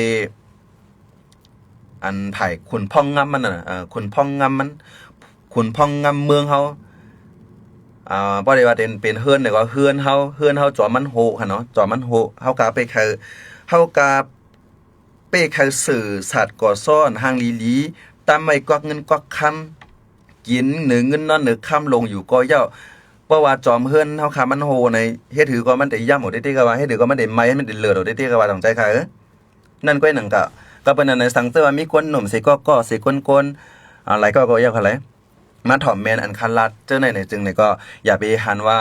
ອັນໃຜ ຂຸນພອງງຳມັນນະ ເອີ ຂຸນພອງງຳມັນ ຂຸນພອງງຳເມືອງເຮົາ ອ່າ ບໍ່ໄດ້ວ່າເປັນ ເປັນເຮືອນໃດກໍເຮືອນເຮົາ ເຮືອນເຮົາຈອມມັນໂຮຫັ້ນເນາະ ຈອມມັນໂຮ ເຮົາກະໄປໄຂ ເຮົາກະໄປໄຂສື່ສາດກໍ່ຊ້ອນຫ້າງລີໆ ຕຳໄວ້ກວັກເງິນກວັກຄຳ ກິນເໜີເງິນນອນເໜີຄຳ ຫຼົງຢູ່ກໍເຍົາ. ເພາະວ່າຈອມເຮືອນເຮົາຄາມັນໂຮໃນ ເຮັດຫືກໍມັນໄດ້ຢ້ຳເອົາເຕໆ ກໍວ່າ ເຮັດຫືກໍມັນໄດ້ໄໝ້ ມັນໄດ້ເລີດເອົາເຕໆ ກໍວ່າຕ້ອງໃຈຄ່ະເອີ. ນັ້ນກ້ວຍໜັງກະ ກໍເປັນອັນໃດ ສັງເກດວ່າມີຄົນໜຸ່ມເສກໍກໍເສຄົນໆ ອາ ຫຼາຍກໍກໍຢາກເທົ່າໃດ ມາຖອມແມ່ນອັນຄາລາດເຈົ້າໃນ ໃນຈຶ່ງໃນກໍຢ່າໄປຫັນວ່າ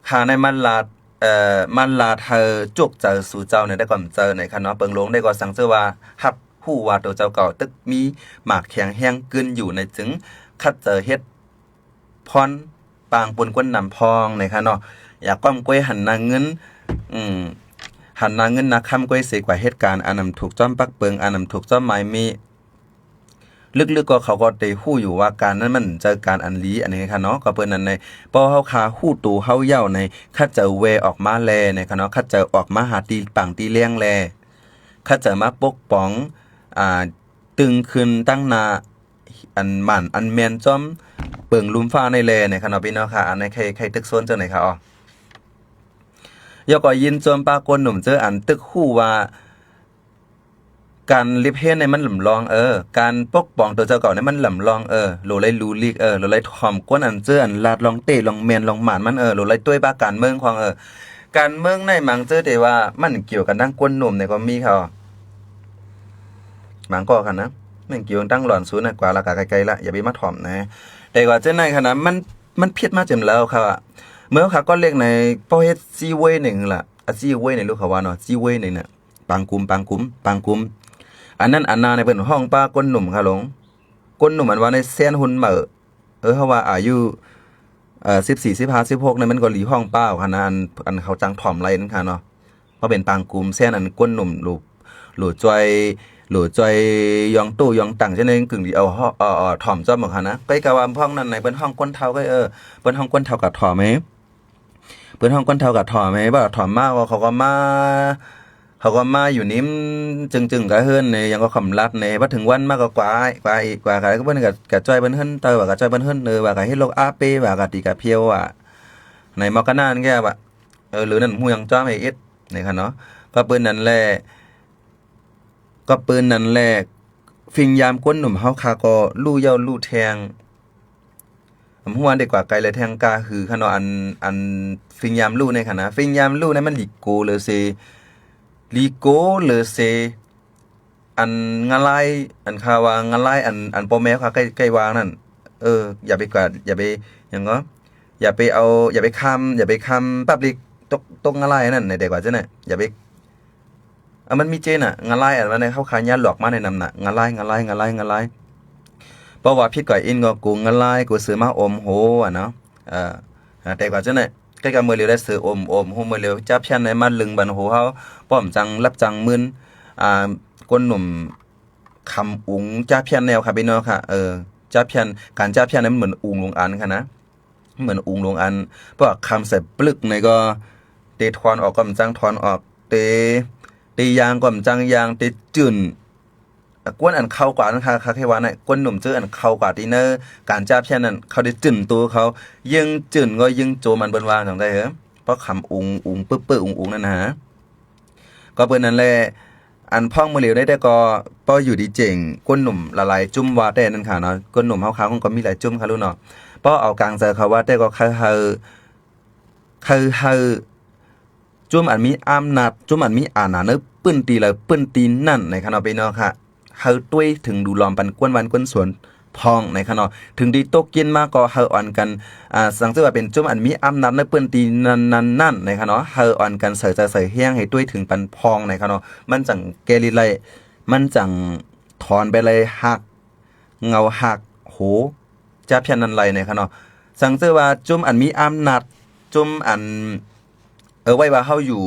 ຂ້າໃນມາລາດ ເອີ ມາລາດໃຫ້ຈຸກໃຈສູ່ເຈົ້າໃນໄດ້ກວາມເຈົ້າໃນຄະເນາະ. ເປີງລົງໄດ້ກໍສັງເກດວ່າຮັບຮູ້ວ່າໂຕເຈົ້າເກົ່າຕຶກມີໝາກແຂງແຮງກຶນຢູ່ໃນຈຶ່ງ ຂັດໃຈເຮັດ ພອນປາງປຸນກົ້ນນຳພອງໃນຄະເນາະ. ຢ່າກ້ອມກ້ວຍຫັນໜ້າເງິນ ອືມ ຫັນໜ້າເງິນໜ້າຄຳກ້ວຍເສກວ່າເຮັດການອັນນຳຖືກຈ້ອມປັກເປິງ ອັນນຳຖືກຈ້ອມໝາຍມີ ລຶກໆ ກໍເຂົາກໍໄດ້ຮູ້ຢູ່ວ່າການນັ້ນມັນຈະການອັນລີອັນນີ້ຄະເນາະ. ກໍເປັນອັນໃດ ເພາະເຮົາຄາຮູ້ໂຕເຮົາເຍົາໃນ ຂັດໃຈແວ່ອອກມາແລໃນຄະເນາະ ຂັດໃຈອອກມາຫາຕີປາງຕີແລງແລ ຂັດໃຈມາປົກປ້ອງ ອ່າ ຕຶງຂຶ້ນຕັ້ງໜ້າ ອັນໝານອັນແມ່ນຈອມເປິງລຸ່ມຟ້າໃນແລໃນຄະເນາະ ພີ່ນ້ອງຄະ. ອັນໃນໃຄ ໃຄຕຶກໂຊນຈັ່ງໃດຄະອໍ ຍອກກໍຍິນຊົມປາກົນໜຸ່ມເຈີ ອັນຕຶກຮູ້ວ່າ ການລິບເຮນໃນມັນລຳລອງ ເອີ ການປົກປ້ອງໂຕເຈົ້າເກົ່າໃນມັນລຳລອງ ເອີ ໂລໄລລູລີກ ເອີ ໂລໄລຖ່ອມກົນອັນເຈີ ອັນລາດລອງເຕລອງແມ່ນລອງໝານມັນ ເອີ ໂລໄລຕົວະປາກການເມືອງຂອງ ເອີ ການເມືອງໃນມັງເຈີ ແຕ່ວ່າມັນກ່ຽວກັນທັງກົນໜຸ່ມໃນກໍມີເຂົາ ມັງກໍຄັນນະ ມັນກ່ຽວກັນທັງຫຼອນສູນນະ ກວ່າລະກະໄກໆລະ ຢ່າໄປມາຖ່ອມນະ. ແຕ່ວ່າເຈົ້າໃນຄັນນະ ມັນ ມັນຜິດມາເຕັມແລ້ວເຂົາອະ ເມື່ອເຂົາກໍເລັກໃນ ພໍເຮັດຊີເວີຍໜຶ່ງລະ ອາຊີເວີຍໃນລູກເຂົາວ່າເນາະ ຊີເວີຍໜຶ່ງນະ ປາງກຸມ ປາງກຸມ ປາງກຸມ ອັນນັ້ນອັນນາໃນເພິ່ນຮ້ອງປາກົນໜຸ່ມຄະລົງ ກົນໜຸ່ມອັນວ່າໃນແຊນຮຸ່ນໃໝ່ ເອີ ເຮົາວ່າອາຍຸ ເອີ ສິບສີ່ ສິບຫ້າ ສິບຫົກ ນີ້ມັນກໍລີຮ້ອງປ້າວຂະໜາດ ອັນ ອັນເຂົາຈັ່ງຖ່ອມໄລນັ້ນຂະເນາະ ເພາະເປັນປາງກຸມແຊນ ອັນກົ້ນໜຸ່ມ ໂຫຼ ໂຫຼຈອຍ ໂຫຼຈອຍຢອງໂຕ້ຢອງຕັງຈັ່ງໃດ ກຶ່ງດີເອົາ ເອົາ ເອົາ ເອົາ ຖ່ອມຈ້ອມຂະນາດ ໃກ້ກະວ່າພວກນັ້ນໃນ ເພິ່ນຮ້ອງກົ້ນເຖົ້າ ໃກ້ ເອີ ເພິ່ນຮ້ອງກົ້ນເຖົ້າກະຖ່ອມເອ ເພິ່ນຮ້ອງກົ້ນເຖົ້າກະຖ່ອມເອ ວ່າຖ່ອມມາ ວ່າເຂົາກໍມາ ເຂົາກໍມາຢູ່ນິມ ຈຶ່ງໆ ກະເຮືອນນີ້ ຍັງກໍຄຳລັດນີ້ ວ່າເຖິງວັນມາກໍກວາດ ກວາດອີກ ກວາດກະ ເພິ່ນກະ ກະຈ່ອຍເພິ່ນເຮືອນເຕີ ວ່າກະຈ່ອຍເພິ່ນເຮືອນເຕີ ວ່າກະເຮັດໂລກອາເປ ວ່າກະຕີກະພຽວ ວ່າໃນໝໍກະນານແກວ່າ ເອີ ຫຼືນັ້ນຮູ້ຫຍັງຈ້ອມໃຫ້ເອັດ ນີ້ຄະເນາະ ກໍເປັນນັ້ນແຫຼະ ກໍເປັນນັ້ນແຫຼະ ຟິງຍາມກົ້ນໜຸ່ມເຮົາຄະກໍຮູ້ເຍົາຮູ້ແທງ ອຳ ຮູ້ວ່າໄດ້ກວ່າໄກແລະແທງກາຫືຄະເນາະ ອັນ ອັນ ຟິງຍາມຮູ້ໃນຄະນະ ຟິງຍາມຮູ້ໃນມັນລີໂກເລີເຊ ລີໂກເລີເຊ ອັນງະລາຍ ອັນຄາວ່າງະລາຍ ອັນ ອັນພໍ່ແມ່ເຂົາໃກ້ ໃກ້ວ່ານັ້ນ ເອີ ຢ່າໄປກວາດ ຢ່າໄປຫຍັງກໍ ຢ່າໄປເອົາ ຢ່າໄປຂ້າມ ຢ່າໄປຂ້າມ public ຕົກ ຕົກງະລາຍນັ້ນ ໃນແຕ່ກວ່າຈັ່ງນັ້ນ ຢ່າໄປ ເອົາ ມັນມີເຈນະ ງະລາຍ ອັນວ່າໃນເຮົາຂາຍຍາຫຼອກມາແນະນຳນະ ງະລາຍ ງະລາຍ ງະລາຍ ງະລາຍ ເພາະວ່າຜິດກວ່າອີນກໍກູງະລາຍ ກູເສືອມາອົມໂຫ ອະເນາະ ເອີ ແຕ່ກວ່າຈັ່ງນັ້ນ ໃກ້ກັບມື້ຫຼຽວໄດ້ເສືອອົມ ອົມໂຫ ມື້ຫຼຽວຈາພຽນໄດ້ມາລຶງບັນໂຫເຮົາ ປ້ອມຈັງລັບຈັງໝື່ນ ອ່າ ກົ້ນໜຸ່ມ ຄຳອຸງຈາພຽນແນວ ຄະ ພີ່ນ້ອງຄະ ເອີ ຈາພຽນ ການຈາພຽນນັ້ນມັນເໝືອນອຸງລົງອັນ ຄະນະ ເໝືອນອຸງລົງອັນ ເພາະວ່າຄຳໃສ່ປຶກໃນກໍ ເຕຖອນອອກກໍມັນຈັ່ງຖອນອອກ ເຕ ເຕຢາງກໍມັນຈັ່ງຢາງ ເຕຈືນ ກວນອັນເຂົ້າກວ່ານັ້ນ ຄະ ຄະ ເຄວ່ານັ້ນ ກົ້ນໜຸ່ມເຈີອັນເຂົ້າກວ່າທີ່ໃນການຈາພຽນນັ້ນ ເຂົາໄດ້ຈືນໂຕເຂົາ ຍິ່ງຈືນກໍຍິ່ງໂຈ ມັນເບິ່ນວ່າຈັ່ງໃດເຫີ ເພາະຄຳອຸງ ອຸງ ປຶກ ປຶກ ອຸງ ອຸງ ນັ້ນນະ ກໍເປັນນັ້ນແຫຼະ ອັນພ້ອງມື້ຫຼຽວໄດ້ແຕ່ກໍ ພໍຢູ່ດີເຈງ ກົ້ນໜຸ່ມຫຼາຍໆຈຸ້ມວ່າແຕ່ນັ້ນຄະເນາະ ກົ້ນໜຸ່ມເຮົາຄາຄົນກໍມີຫຼາຍຈຸ້ມຄະລູກເນາະ ພໍເອົາກາງໃຈເຂົາວ່າແຕ່ກໍ ເຂົາເຮົາ ເຂົາເຮົາ ຈຸ້ມອັນມີອຳນາດ ຈຸ້ມອັນມີອານາໃນພື້ນທີ່ໃດພື້ນທີ່ນັ້ນໃນຄະເນາະ ພີ່ນ້ອງຄະ ເຮົາຕ້ວຍເຖິງດູລອມປັນກວນບ້ານກວນສວນ ພ້ອງໃນຄະເນາະ ເຖິງທີ່ຕົກກິນມາກໍເຮົາອ່ອນກັນ ອ່າ ສັງເກດວ່າເປັນຈຸ້ມອັນມີອຳນາດໃນພື້ນທີ່ນັ້ນໆນັ້ນໃນຄະເນາະ ເຮົາອ່ອນກັນໃສ່ໃຈໃສ່ແຮງໃຫ້ຕ້ວຍເຖິງປັນພ້ອງໃນຄະເນາະ ມັນຈັ່ງແກ້ລິດໄດ້ ມັນຈັ່ງຖອນໄປໄດ້ຮາກເຫງົາຮາກໂຫ ຈາພຽນນັ້ນໄດ້ໃນຄະເນາະ ສັງເກດວ່າຈຸ້ມອັນມີອຳນາດ ຈຸ້ມອັນ ເອີ ໄວ້ວ່າເຮົາຢູ່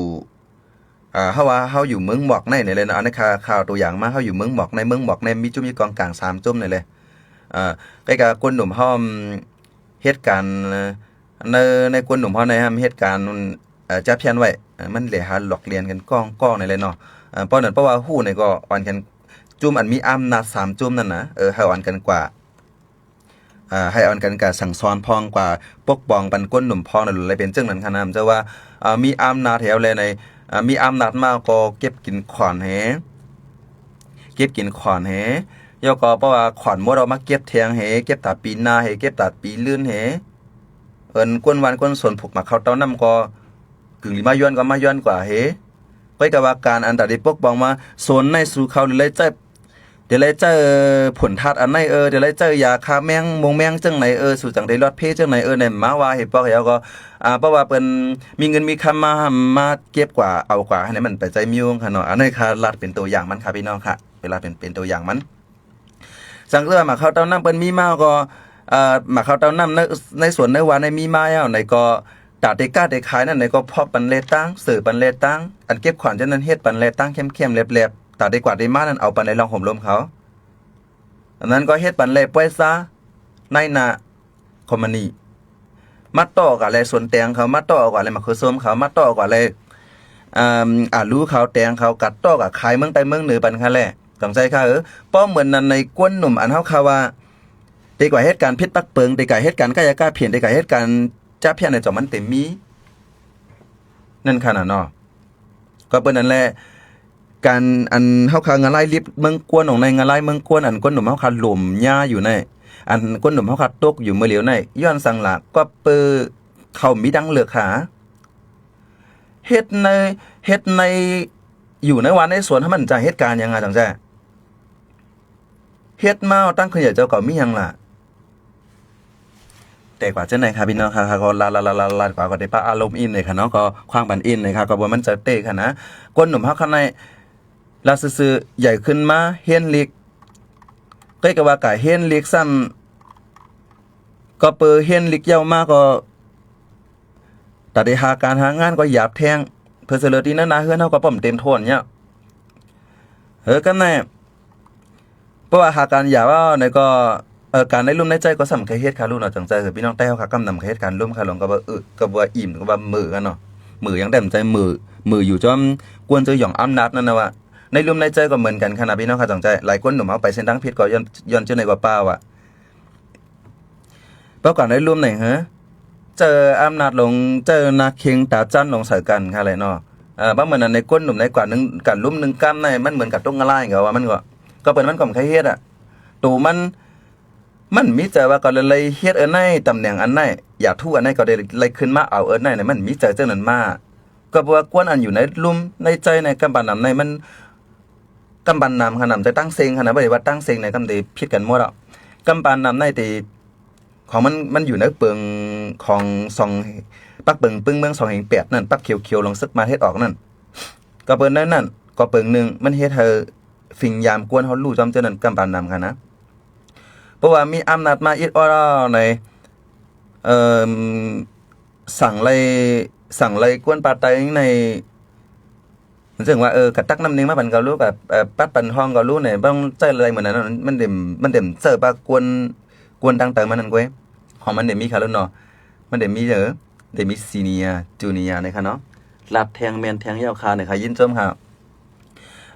ອ່າ ເຮົາວ່າເຮົາຢູ່ເມືອງໝອກໃນນີ້ແຫຼະເນາະ ອັນນີ້ຂ້າ ຂ້າເອົາຕົວຢ່າງມາ ເຮົາຢູ່ເມືອງໝອກໃນ ເມືອງໝອກໃນມີຈຸ້ມຢູ່ກອງກາງສາມຈຸ້ມນີ້ແຫຼະ ອ່າ ໃກ້ກັບກົ້ນໜຸ່ມເຮົາເຮັດການ ໃນ ໃນກົ້ນໜຸ່ມເຮົາໃນເຮັດການ ເອີ ຈັບພຽນໄວ້ ມັນແລຫາຫຼອກລຽນກັນກ້ອງໆນີ້ແຫຼະເນາະ ເອີ ເພາະນັ້ນ ເພາະວ່າຮູ້ນີ້ກໍອ່ອນກັນ ຈຸ້ມອັນມີອຳນາດສາມຈຸ້ມນັ້ນນະ ເອີ ໃຫ້ອ່ອນກັນກວ່າ ອ່າ ໃຫ້ອ່ອນກັນກະສັ່ງສອນພ້ອງກວ່າ ປົກປ້ອງປັນກົ້ນໜຸ່ມພ້ອງນັ້ນແຫຼະ ເປັນຈັ່ງນັ້ນຄະນະ ຈະວ່າ ອ່າ ມີອຳນາດແຖວແລໃນ ອ່າ ມີອຳນາດມາກໍເກັບກິນຂອນແຮ ເກັບກິນຂອນແຮ ແລ້ວກໍເພາະວ່າຂອນໝົດເອົາມາເກັບແທງແຮ ເກັບຕາປີນາແຮ ເກັບຕາປີລື່ນແຮ ເອີ້ນກ້ນຫວ່ານກົ້ນສວນຜູກໝາກເຂົ້າເຕົ້ານ້ຳກໍ ກຶ່ງລີມາຍ້ອນກໍມາຍ້ອນກວ່າເຮ ຂ້ອຍກໍວ່າການອັນຕາທີ່ປົກປ້ອງມາ ໂຊນໃນສູ່ເຂົາໄດ້ໃຊ້ ໄດ້ໃຊ້ຜົນທາດອັນໃດເອີ ໄດ້ໃຊ້ຢາຂ້າແມງມົງແມງຈັ່ງໃດເອີ ສູ່ຈັ່ງໄດ້ລອດເພຈັ່ງໃດເອີ ແນມມາວ່າເຮັດພວກເຮົາກໍ ອ່າ ເພາະວ່າເພິ່ນມີເງິນມີຄຳມາ ມາເກັບກວ່າເອົາກວ່າ ໃຫ້ມັນໄປໃຊ້ມີວງຄະເນາະ ອັນນີ້ຂ້າລາດເປັນຕົວຢ່າງມັນຄະ ພີ່ນ້ອງຄະ ເວລາເປັນ ເປັນຕົວຢ່າງມັນ ສັງເກດວ່າໝາກເຂົ້າເຕົ້ານ້ຳເພິ່ນມີມາກໍ ເອີ ໝາກເຂົ້າເຕົ້ານ້ຳໃນ ໃນສວນໃນຫວ່ານໃນມີມາແລ້ວໃນກໍ ຕາເຕກ້າເຕຂາຍນັ້ນໃນກໍ ພອກປັນແລຕາງ ເສີປັນແລຕາງ ອັນເກັບຂອນຈັ່ງນັ້ນເຮັດປັນແລຕາງແຄມໆແຫຼບໆ ຕາເຕກວາດເຕມານັ້ນເອົາປັນໃນລອງໂຮມລົມເຂົາ ອັນນັ້ນກໍເຮັດປັນແລປ່ອຍຊາ ນາຍໜ້າ ຄອມພານີ ມາຕໍ່ກັນແລສວນແຕງເຂົາ ມາຕໍ່ກັນແລໝາກເຂືອສົ້ມເຂົາ ມາຕໍ່ກັນແລ ອາ ອາລູເຂົາ ແຕງເຂົາ ກັດຕໍ່ກັນຂາຍເມືອງໃຕ້ເມືອງເໜືອປັນຄະແລ ຕ້ອງໃຊ້ຄ່າເອີ ເພາະເໝືອນນັ້ນໃນກ້ນໜຸ່ມອັນເຮົາຄາວ່າ ເຕກວ່າເຮັດການຜິດປັກເປິງ ເຕກວ່າເຮັດການຄ້າຢາຄ້າເພນ ເຕກວ່າເຮັດການຈັບພຽນໃນຈອມມັນເຕັມມີ ນັ້ນຂະນະເນາະ ກໍເປັນນັ້ນແຫຼະ ການອັນເຮົາຄາງະລາຍລິບເມືອງກວນອອກໃນ ງະລາຍເມືອງກວນ ອັນກົ້ນໜຸ່ມເຮົາຄາຫຼົມຍາຢູ່ໃນ ອັນກົ້ນໜຸ່ມເຮົາຄາຕົກຢູ່ມື້ຫຼຽວໃນ ຍ້ອນສັງລະ ກໍເປີເຂົາມີດັງເລືອກຫາ ເຮັດໃນ ເຮັດໃນ ຢູ່ໃນຫວ່ານໃນສວນ ໃຫ້ມັນຈະເຮັດການຫຍັງອະ ຈັ່ງຊັ້ນ ເຮັດມາຕັ້ງຂຶ້ນໃຫຍ່ເຈົ້າກໍມີຫຍັງລະ ແຕ່ກວ່າຈັ່ງໃດຄະ ພີ່ນ້ອງຄະ ກໍລາດ ລາດ ລາດ ລາດ ກວ່າກໍໄດ້ປະອາລົມອີກເນຍຄະເນາະ ກໍຂວາງປັນອີກເນຍຄະ ກໍບໍ່ໝັ້ນໃຈເຕະຄະນະ ກົ້ນໜຸ່ມເຮົາຄະໃນ ລາດຊື່ໆ ໃຫຍ່ຂຶ້ນມາຮຽນລິກ ເກີດກັບວ່າກາຮຽນລິກຊ້ຳ ກໍເປີຮຽນລິກເຍົາມາກໍ ຕາໄດ້ຫາການຫາງານກໍຢາບແທງ ເພິ່ນສະເຫຼີຕີນໜ້າເຮືອນເຮົາກໍປ້ອມເຕັມໂທນເນຍ ເອີ ກຳແນ່ ເພາະວ່າຫາການຢາກເວົ້າໃນກໍ ເອີ ການໃນລົມໃນໃຈກໍສຳຄັນເຮັດຄະລູກເນາະ ຈັ່ງໃຈຄືພີ່ນ້ອງໃຕ້ເຮົາຄະກຳນຳເຮັດການລົມຄະລົງກໍວ່າ ເອີ ກໍວ່າອີ່ມ ກໍວ່າເມີກະເນາະ ເມີຢ່າງແຕ່ໃຈເມີ ເມີຢູ່ຈອມກວນເຈີຫຍອງອຳນາດນັ້ນນະວ່າ ໃນລົມໃນໃຈກໍເໝືອນກັນຄະນະ ພີ່ນ້ອງຄະ ຈັ່ງໃຈ ຫຼາຍຄົນໜຸ່ມເຮົາໄປເສັ້ນທາງຜິດກໍຍ້ອນ ຍ້ອນເຈົ້າໃນກວ່າປ່າວ່າ ປະກອບໃນລົມໃນເຮີ ເຈົ້າອຳນາດລົງ ເຈົ້ານາເຄັງຕາຈັນລົງໃສ່ກັນຄ່າແຫຼະເນາະ ເອີ ບາງມື້ນັ້ນໃນກົ້ນໜຸ່ມໃນກວ່າໜຶ່ງ ການລົມໜຶ່ງກ້ຳໃນ ມັນເໝືອນກັບຕົກງະລາຍ ກໍວ່າມັນກໍ ກໍເປັນມັນກໍບໍ່ເຄີຍເຮັດອະ ໂຕມັນ ມັນມີໃຈວ່າກໍເລີຍເຮັດອັນໃນ ຕຳແໜ່ງອັນໃນ ຢາກຖືກອັນໃນ ກໍໄດ້ ໄດ້ຂຶ້ນມາເອົາອັນໃນ ມັນມີໃຈຈັ່ງນັ້ນມາ ກໍເພາະວ່າກວນອັນຢູ່ໃນລົມໃນໃຈໃນກຳບານນຳໃນ ມັນ ກຳບານນຳຂະນາດ ແຕ່ຕັ້ງເສັງຂະນາດ ບໍ່ໄດ້ວ່າຕັ້ງເສັງໃນກຳເດຜິດກັນໝົດດອກ ກຳບານນຳໃນເຕ ຂອງມັນ ມັນຢູ່ໃນເປິງຂອງສອງ ປັກເປິງປຶ້ງເມືອງສອງເຮັງແປດນັ້ນ ປັກຂຽວໆ ລອງຊຶກມາເຮັດອອກນັ້ນ ກໍເປີງນັ້ນ ກໍເປີງໜຶ່ງ ມັນເຮັດໃຫ້ຝິ່ງຍາມກວນເຮົາຮູ້ຈ້ອມເຈົ້ານັ້ນກຳປານນຳຫັ້ນນະ. ເພາະວ່າມີອຳນາດມາອິດອອດໃນ ເອີ່ມ ສັ່ງໄລ່ ສັ່ງໄລ່ກວນປາໄຕໃນ ເຊິ່ງວ່າ ເອີ ກະຕັກນ້ຳເໜັງມາປັນເຂົາຮູ້ ກະ ເອີ ປັດປັນຫ້ອງເຂົາຮູ້ ໃນບ້າງໃຊ້ໄລ່ເໝືອນນັ້ນ ມັນເຕັມ ມັນເຕັມເສີບວ່າກວນ ກວນຕັ້ງເຕີມານັ້ນເວີຍ ຂອງມັນໄດ້ມີຄະລຸເນາະ ມັນໄດ້ມີ ເອີ ໄດ້ມີຊີເນຍ ຈູເນຍ ໃນຄະເນາະ ລັດແທ່ງແມ່ນແທ່ງຍາວຄາ ໃນຄະ ຍິນຊົມຄະ.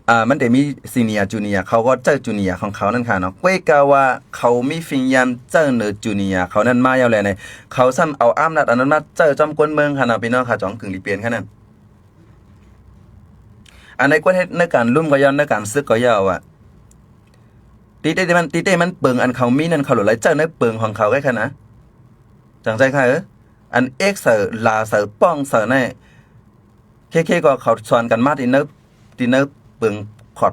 ອ່າ ມັນໄດ້ມີຊີເນຍ ຈູເນຍ ເຂົາກໍໃຊ້ຈູເນຍຂອງເຂົານັ້ນຄະເນາະ ກ້ວຍກາວ່າເຂົາມີຝິ່ງຍາມໃຊ້ເນີຈູເນຍເຂົານັ້ນມາຍາວແລໃນ ເຂົາຊ້ຳເອົາອຳນາດອັນນັ້ນມາໃຊ້ຈ້ອມກວນເມືອງຄະເນາະ ພີ່ນ້ອງຄະ ຈອງກຶ່ງລີປ່ຽນຄະນັ້ນ. ອັນໃນກວນເຮັດໃນການລຸ້ມກໍຢ່າ ໃນການຊຶກກໍຢ່າວ່າ ຕິເຕມັນ ຕິເຕມັນເປິງອັນເຂົາມີນັ້ນ ເຂົາຫຼາຍໃຊ້ໃນເປິງຂອງເຂົາໄວ້ຄະນະ ຈັ່ງໃດຄະ ເອີ ອັນເອກໃສ່ ລາໃສ່ ປ້ອງໃສ່ໃນ ເຄເຄກໍເຂົາສອນກັນມາທີ່ໃນ ທີ່ໃນເປິງຂອດ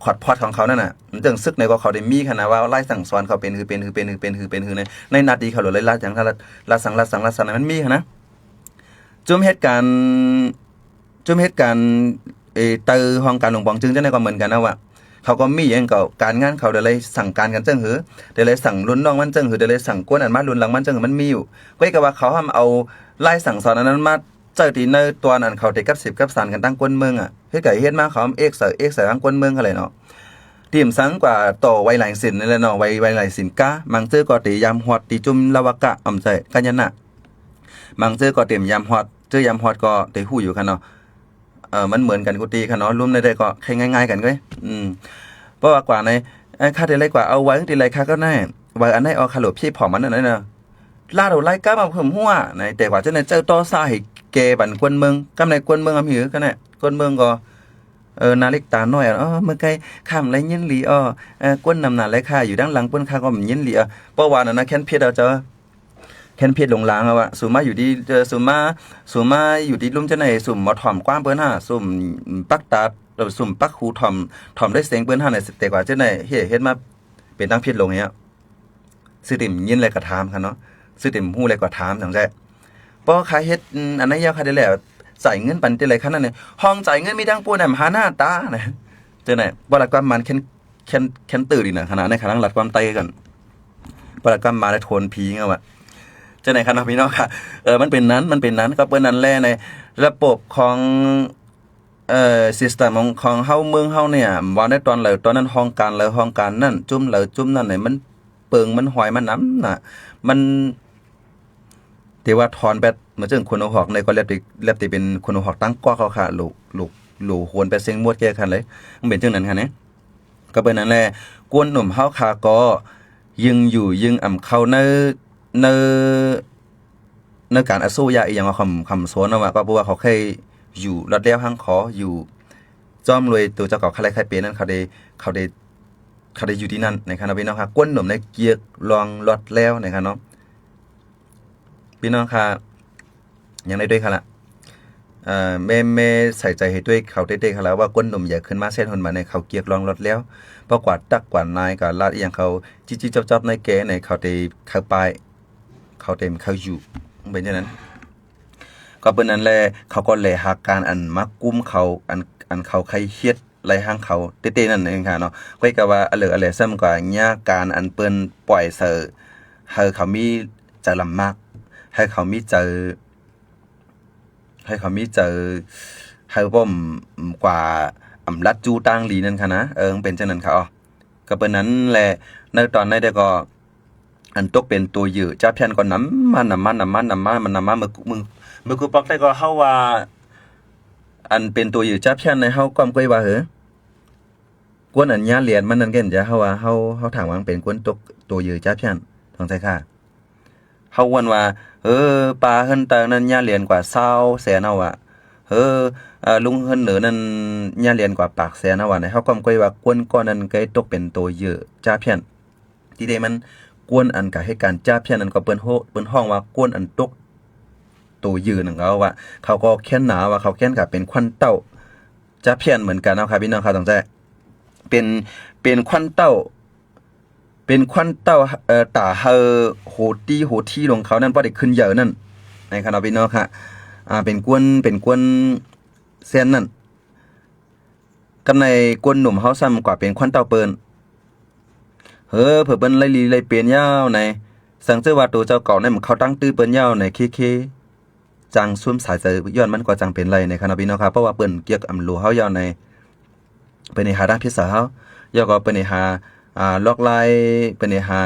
ຂອດພອດຂອງເຂົານັ້ນນະ ມັນຈັ່ງຊຶກໃນກໍເຂົາໄດ້ມີຄະນະ ວ່າລາຍສັ່ງສອນເຂົາເປັນຄື ເປັນຄື ເປັນຄື ເປັນຄື ເປັນຄື ໃນ ໃນໜ້າທີ່ເຂົາຫຼາຍລາຍ ຈັ່ງຊັ້ນລາ ລາດສັ່ງ ລາດສັ່ງ ລາດສັ່ງ ລາດສັ່ງ ໃນມັນມີຄະນະ. ຈຸມເຮັດການ ຈຸມເຮັດການ ເອີ ໃນຫ້ອງການຫຼວງປອງຈຶງຈັ່ງໃດກໍເໝືອນກັນນະວ່າ ເຂົາກໍມີຫຍັງກໍການງານເຂົາ ໄດ້ໄລ່ສັ່ງການກັນຈັ່ງຫື ໄດ້ໄລ່ສັ່ງລຸ້ນນ້ອງມັນຈັ່ງຫື ໄດ້ໄລ່ສັ່ງກວນອັນມາລຸ້ນຫຼັງມັນຈັ່ງຫື ມັນມີຢູ່ ກ້ວຍກາວ່າເຂົາຫ້າມເອົາລາຍສັ່ງສອນອັນນັ້ນມາໃຊ້ທີ່ໃນຕອນອັນເຂົາໄດ້ກັບສິບກັບສານກັນຕັ້ງກວນເມືອງອະ ເຮັດກາເຮັດມາເຂົາເອກໃສ່ ເອກໃສ່ທາງກວນເມືອງຫັ້ນແຫຼະເນາະ ທີ່ມາສັ່ງກວ່າຕໍ່ໄວຫຼາຍສິນນັ້ນແຫຼະເນາະ ໄວ ໄວຫຼາຍສິນກາ ບາງເທື່ອກໍໄດ້ຍາມຮອດທີ່ຈຸມລາວະກະ ອຳໃຈກາຍະນະ ບາງເທື່ອກໍເຕັມຍາມຮອດ ເຈີຍາມຮອດກໍໄດ້ຮູ້ຢູ່ຄະເນາະ ເອີ ມັນເໝືອນກັນກຸຕິຄະເນາະ ລວມໄດ້ກໍແຄ່ງ່າຍໆກັນເວີຍ ອືມ ເພາະວ່າກວ່າໃນ ເອີ ຂ້າໄດ້ໄລ່ກວ່າເອົາໄວ້ທີ່ໄລ່ຂ້າກໍໄດ້ ໄວ້ອັນໃດອອກຄາໂຫຼ ເພພອມມັນນັ້ນນະ ລາດເອົາໄລ່ກັບມາເພີ່ມຫົວໃນ ແຕ່ກວ່າຈະໄດ້ເຈົ້າຕໍ່ສາໃຫ້ແກ່ບັນກວນເມືອງ ກຳໃນກວນເມືອງອຳເຫີກະນະ ກວນເມືອງກໍ ເອີ ນາລິກຕານ້ອຍ ເອີ ເມື່ອໄກຂ້າມໄດ້ຍິນຫຼີ ເອີ ກວນນຳໜ້າໄລ່ຂ້າ ຢູ່ດ້ານຫຼັງເພິ່ນ ຂ້າກໍຍິນຫຼີ ເອີ ເພາະວ່ານັ້ນນະ ແຄ້ນເພັດເອົາເຈົ້າ ແຄ້ນເພັດຫຼົງລາງເອົາວ່າ ສູມາຢູ່ທີ່ ເອີ ສູມາ ສູມາຢູ່ທີ່ລຸ່ມຈັ່ງໃດ ສຸມບໍ່ຖ່ອມກວ້າງເພິ່ນຫາ ສຸມປັກຕາ ເອີ ສຸມປັກຫູຖ່ອມ ຖ່ອມໄດ້ເສັງເພິ່ນຫາ ແຕ່ກວ່າຈັ່ງໃດ ເຮັດ ເຮັດມາເປັນທາງເພັດຫຼົງເນຍ ຊື່ເຕັມຍິນແລ້ວກໍຖາມຄະເນາະ ຊື່ເຕັມຮູ້ແລ້ວກໍຖາມຈັ່ງໃດ ພໍຂ້າເຮັດ ອືມ ອັນນັ້ນແລ້ວຂ້າໄດ້ແລ້ວ ຈ່າຍເງິນປັນເທົ່າໃດຂະໜາດນັ້ນ ຫ້ອງຈ່າຍເງິນມີທັງປູນນຳຫາໜ້າຕານະ ຈັ່ງໃດ ບໍ່ລະກວາມມັນແຄ້ນ ແຄ້ນ ແຄ້ນຕື່ນດີນະ ຂະໜາດໃນຂະນາດລັດຄວາມໃຕ້ກັນ ປະລະກຳມາແລະໂທນຜີເງາວ່າ ຈັ່ງໃດຄະເນາະພີ່ນ້ອງຄະ ເອີ ມັນເປັນນັ້ນ ມັນເປັນນັ້ນ ກໍເປັນນັ້ນແຫຼະ ໃນລະບົບຂອງ ເອີ ຊິສເຕັມຂອງ ຂອງເຮົາ ເມືອງເຮົານີ້ ວ່າໃນຕອນໃດຕອນນັ້ນ ຫ້ອງການໃດຫ້ອງການນັ້ນ ຈຸ້ມໃດຈຸ້ມນັ້ນນີ້ ມັນເປິງ ມັນຫອຍ ມັນນຳນະ ມັນ ແຕ່ວ່າຖອນແບບ ເໝືອນເຊິ່ງຄົນເອົາຫອກໃນກໍແລັບ ແລັບແຕ່ເປັນຄົນເອົາຫອກຕັ້ງກອກເຂົາຂະ ໂຫຼ ໂຫຼ ໂຫຼໂຫນແປດເສັງໝົດແກ່ຄັນເລີຍ ມັນເປັນຈັ່ງນັ້ນຂະແນ ກໍເປັນນັ້ນແຫຼະ ກວນໜຸ່ມເຮົາຂະກໍ ຍຶງຢູ່ຍຶງອຳເຂົ້າໃນ ໃນ ໃນການອະໂສຍາອີ່ຫຍັງວ່າຄຳ ຄຳສອນນະວ່າ ກໍເພາະວ່າເຂົາເຄີຍຢູ່ລອດແລ້ວຫັ້ນ ຂໍຢູ່ ຈ້ອມລວຍໂຕເຈົ້າເກົ່າຄະໄລຄະເປນັ້ນ ເຂົາໄດ້ ເຂົາໄດ້ ເຂົາໄດ້ຢູ່ທີ່ນັ້ນນະຄະເນາະ ພີ່ນ້ອງຄະ ກວນໜຸ່ມໃນກຽກລອງລອດແລ້ວນະຄະເນາະ ພີ່ນ້ອງຄະ ຍັງໄດ້ດ້ວຍຄະລະ ເອີ ແມ່ ແມ່ໃສ່ໃຈໃຫ້ດ້ວຍເຂົາເຕັ້ໆຄະລະ ວ່າກວນໜຸ່ມໃຫຍ່ຂຶ້ນມາແຊນຫົນມາໃນເຂົາກຽກລອງລອດແລ້ວ ເພາະກວ່າຕັກກວ່ານາຍກະລາດອີ່ຫຍັງເຂົາ ຈິບໆຈອບໆໃນແກໃນເຂົາໄດ້ເຂົ້າໄປ ເຂົາເຕັມເຂົາຢູ່ ເປັນຈັ່ງນັ້ນ ກໍເປັນນັ້ນແຫຼະ ເຂົາກໍແລຫາການອັນມາກຸມເຂົາ ອັນ ອັນເຂົາໄຄເຮັດໄລ່ຫາງເຂົາເຕັ້ໆນັ້ນເອງຄະເນາະ ຂ້ອຍກະວ່າອະເຫຼີອະແຫຼ ຊ້ຳກວ່າຍາການອັນເພິ່ນປ່ອຍໃສ່ ໃຫ້ເຂົາມີໃຈລຳບາກ ໃຫ້ເຂົາມີໃຈ ໃຫ້ເຂົາມີໃຈ ໃຫ້ປ້ອມກວ່າອຳລັດຈູຕ່າງລີນັ້ນຄະນະ ເອີ ເປັນຈັ່ງນັ້ນຄະ ເອົາ ກໍເປັນນັ້ນແຫຼະ ໃນຕອນໃດກໍ ອັນຕົກເປັນຕົວເຫຍື່ອຈາພຽນກໍນຳມາ ນຳມາ ນຳມາ ນຳມາ ມັນນຳມາ ເມື່ອ ເມື່ອ ເມື່ອກູປອກໄດ້ກໍເຮົາວ່າ ອັນເປັນຕົວເຫຍື່ອຈາພຽນໃນເຮົາກ້ອມກ້ອຍວ່າ ເຮີ ກວນອັນຍາລຽນມັນນັ້ນແກ່ນຈະ ເຮົາວ່າ ເຮົາ ເຮົາຖາມວ່າມັນເປັນກວນຕົກຕົວເຫຍື່ອຈາພຽນ ທອງໄຊຄາ ເຮົາວ່າ ເຮີ ປາເຮືອນຕານັ້ນຍາລຽນກວ່າຊາວແສນ ເຮົາວ່າ ເຮີ ເອີ ລຸງເຮືອນເໜີນັ້ນຍາລຽນກວ່າປາກແສນ ເຮົາວ່າ ໃນເຮົາກ້ອມກ້ອຍວ່າ ກວນກ້ອນນັ້ນໄກຕົກເປັນຕົວເຫຍື່ອຈາພຽນ ທີ່ແທ້ມັນກວນອັນກະເຮັດການຈາພຽນນັ້ນກໍເພິ່ນ ເພິ່ນຮ້ອງວ່າກວນອັນຕົກໂຕເຫຍື່ອນັ້ນ ເຂົາວ່າ ເຂົາກໍແຄ້ນໜາວ່າ ເຂົາແຄ້ນກະເປັນຂວັນເຕົ້າຈາພຽນເໝືອນກັນເນາະ ພີ່ນ້ອງຄະ ຕ້ອງແທ້ ເປັນ ເປັນຂວັນເຕົ້າ ເປັນຄວັນເຕົ້າ ເອີ ຕາເຮີໂຫຕີໂຫທີລວງເຂົານັ້ນ ບໍ່ໄດ້ຂຶ້ນເຢີນັ້ນ ໃນຂະນະພີ່ນ້ອງຄະ ອາ ເປັນກວນ ເປັນກວນແຊນນັ້ນ ກັນໃນກວນໜຸ່ມເຮົາຊ້ຳກວ່າເປັນຄວັນເຕົ້າເປີ້ນ ເຮີ ເພິ່ນໄລ່ລີໄລ່ເປັນຍາວໃນ ສັງເຈີວ່າໂຕເຈົ້າເກົ່ານັ້ນເຂົ້າຕັ້ງຕື້ເປີ້ນຍາວໃນ ເຄເຄ ຈັ່ງຊຸມສາຍໃຈ ຍ້ອນມັນກໍຈັ່ງເປັນໄລໃນຂະນະພີ່ນ້ອງຄະ ເພາະວ່າເພິ່ນກຽກອຳໂລເຮົາຍາວໃນ ເພິ່ນໄດ້ຫາທາງຜິດໃສ່ເຮົາ ແລ້ວກໍເພິ່ນໄດ້ຫາ ອາ ຫຼອກລາຍ ເພິ່ນໄດ້ຫາ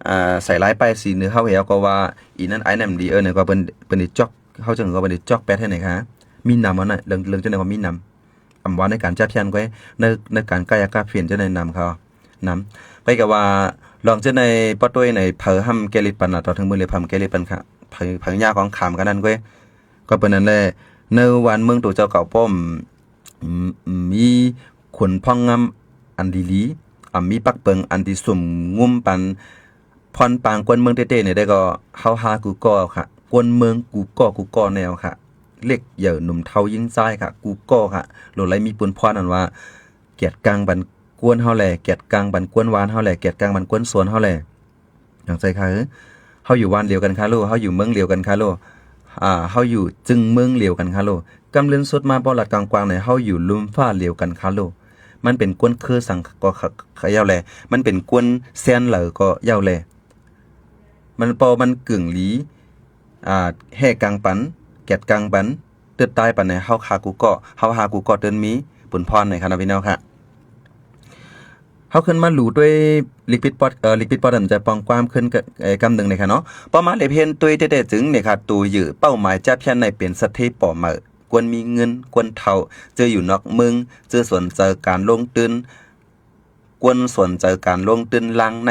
ອາ ໃສ່ລາຍປ້າຍສີເໜືອເຮົາ ແລ້ວກໍວ່າອີນັ້ນອ້າຍນັ້ນບໍ່ດີ ເອີ ນີ້ກໍເພິ່ນ ເພິ່ນໄດ້ຈອກເຮົາ ຈັ່ງກໍເພິ່ນໄດ້ຈອກແປດໃຫ້ໃນຂະນະ ມີນຳເນາະ ເລື່ອງ ເລື່ອງຈັ່ງໃດກໍມີນຳ ອຳວ່າໃນການຈັບພຽນກໍ ໃນ ໃນການກາຍກາເຟນຈັ່ງໃດນຳເຂົາ ນຳ ຂ້ອຍກໍວ່າລອງເຈົ້າໃນປະຕຸ້ຍໃນ ເຜີຫຳແກລິດປັນລະ ຕໍ່ເຖິງມື້ເລເຜີຫຳແກລິດປັນຂະ ເຜີ ເຜີຍາຂອງຂາມກັນນັ້ນເວີຍ ກໍເປັນນັ້ນແຫຼະ ໃນວານເມືອງໂຕເຈົ້າເກົ່າປ້ອມ ມີຂົນພອງງາມອັນດີລີ ອາ ມີປັກເປິງອັນທີ່ສຸມງຸ້ມປັນ ພອນປາງກວນເມືອງເຕ້ໆນີ້ໄດ້ກໍ ເຮົາຫາກູ່ກໍຂະ ກວນເມືອງກູ່ກໍ ກູ່ກໍແນວຂະ ເລັກໃຫຍ່ໜຸ່ມເຖົ້າຍິງຊາຍຂະ ກູ່ກໍຂະ ໂລໄລມີປຸນພອນ ອັນວ່າ ກຽດກາງບັນກວນເຮົາແລ ກຽດກາງບັນກວນວານເຮົາແລ ກຽດກາງບັນກວນສວນເຮົາແລ ຫຍັງໃຈຂະເອີ ເຮົາຢູ່ວານດຽວກັນຄະໂລ ເຮົາຢູ່ເມືອງດຽວກັນຄະໂລ ອາ ເຮົາຢູ່ຈຶ່ງເມືອງດຽວກັນຄະໂລ ກຳເລື່ອນສຸດມາບໍ່ລັດກາງກວາງໃນ ເຮົາຢູ່ລຸ່ມຟ້າດຽວກັນຄະໂລ ມັນເປັນກວນເຄືສັງກໍຂະ ຂະເຍົາແລ ມັນເປັນກວນແຊນເລີກໍເຍົາແລ ມັນເປົ່າມັນກຶ່ງຫຼີ ອາ ແຮ່ກາງປັນ ແກດກາງປັນ ເຕີດຕາຍປານໃດ ເຮົາຄາກູ່ກໍ ເຮົາຫາກູ່ກໍເຕີນມີບຸນພອນໃນຂະນະພີ່ນ້ອງຂະ ເຮົາຂຶ້ນມາດູດ້ວຍລິກປິດປອດ ເອີ ລິກປິດປອດ ຈະປອງກວ້າງຂຶ້ນ ເອີ ກຳໜຶ່ງໃນຂະເນາະ ປະມານເລັບເຫັນຕຸ້ຍແຕ້ໆຈຶ່ງໃນຂະ ໂຕເຢີເປົ້າໝາຍຈາກພຽນໃນເປັນສະເທປໍໃໝ່ ກວນມີເງິນ ກວນເຖົ້າ ເຈີຢູ່ນອກເມືອງ ເຈີສົນໃຈການລົງທຶນ ກວນສົນໃຈການລົງທຶນລ່າງໃນ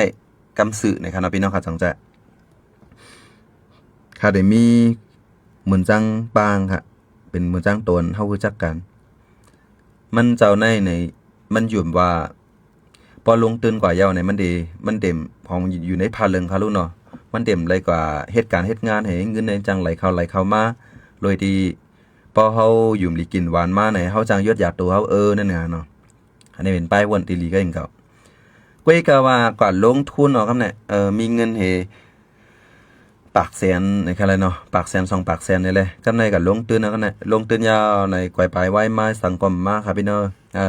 ກຳຊື່ໃນຂະເນາະ ພີ່ນ້ອງຂະ ຈັ່ງຈະ ຂ້າໄດ້ມີໝູນຈ້າງປາງຂະ ເປັນໝູນຈ້າງໂຕນ ເຮົາຮູ້ຈັກກັນ ມັນເຈົ້າໃນໃນ ມັນຢູ່ວ່າ ພໍລົງທຶນກວ່າເຍົາໃນ ມັນເດ ມັນເຕັມຂອງຢູ່ໃນພາເລິງຄະລູເນາະ ມັນເຕັມໄຫຼກວ່າເຮັດການເຮັດງານໃຫ້ເງິນໃນຈັ່ງໄຫຼເຂົ້າໄຫຼເຂົ້າມາ ໂດຍທີ່ພໍເຮົາຢູ່ດີກິນຫວານມາໃນ ເຮົາຈັ່ງຍວດຢາໂຕເຮົາ ເອີ ນັ້ນນະເນາະ. ອັນນີ້ເປັນປ້າຍວນທີ່ລີກະເອງເຂົາ ກ້ວຍກະວ່າການລົງທຶນເອົາຄຳແນະ ເອີ ມີເງິນເຮ ປາກແສນໃນຂະລະເນາະ ປາກແສນສອງປາກແສນນີ້ແຫຼະ ກຳໄນກະລົງທຶນເອົາຄຳແນະ ລົງທຶນຍາວໃນກວຍປາຍໄວ້ມາສັງຄົມມາຄະພີ່ນ້ອງ ເອີ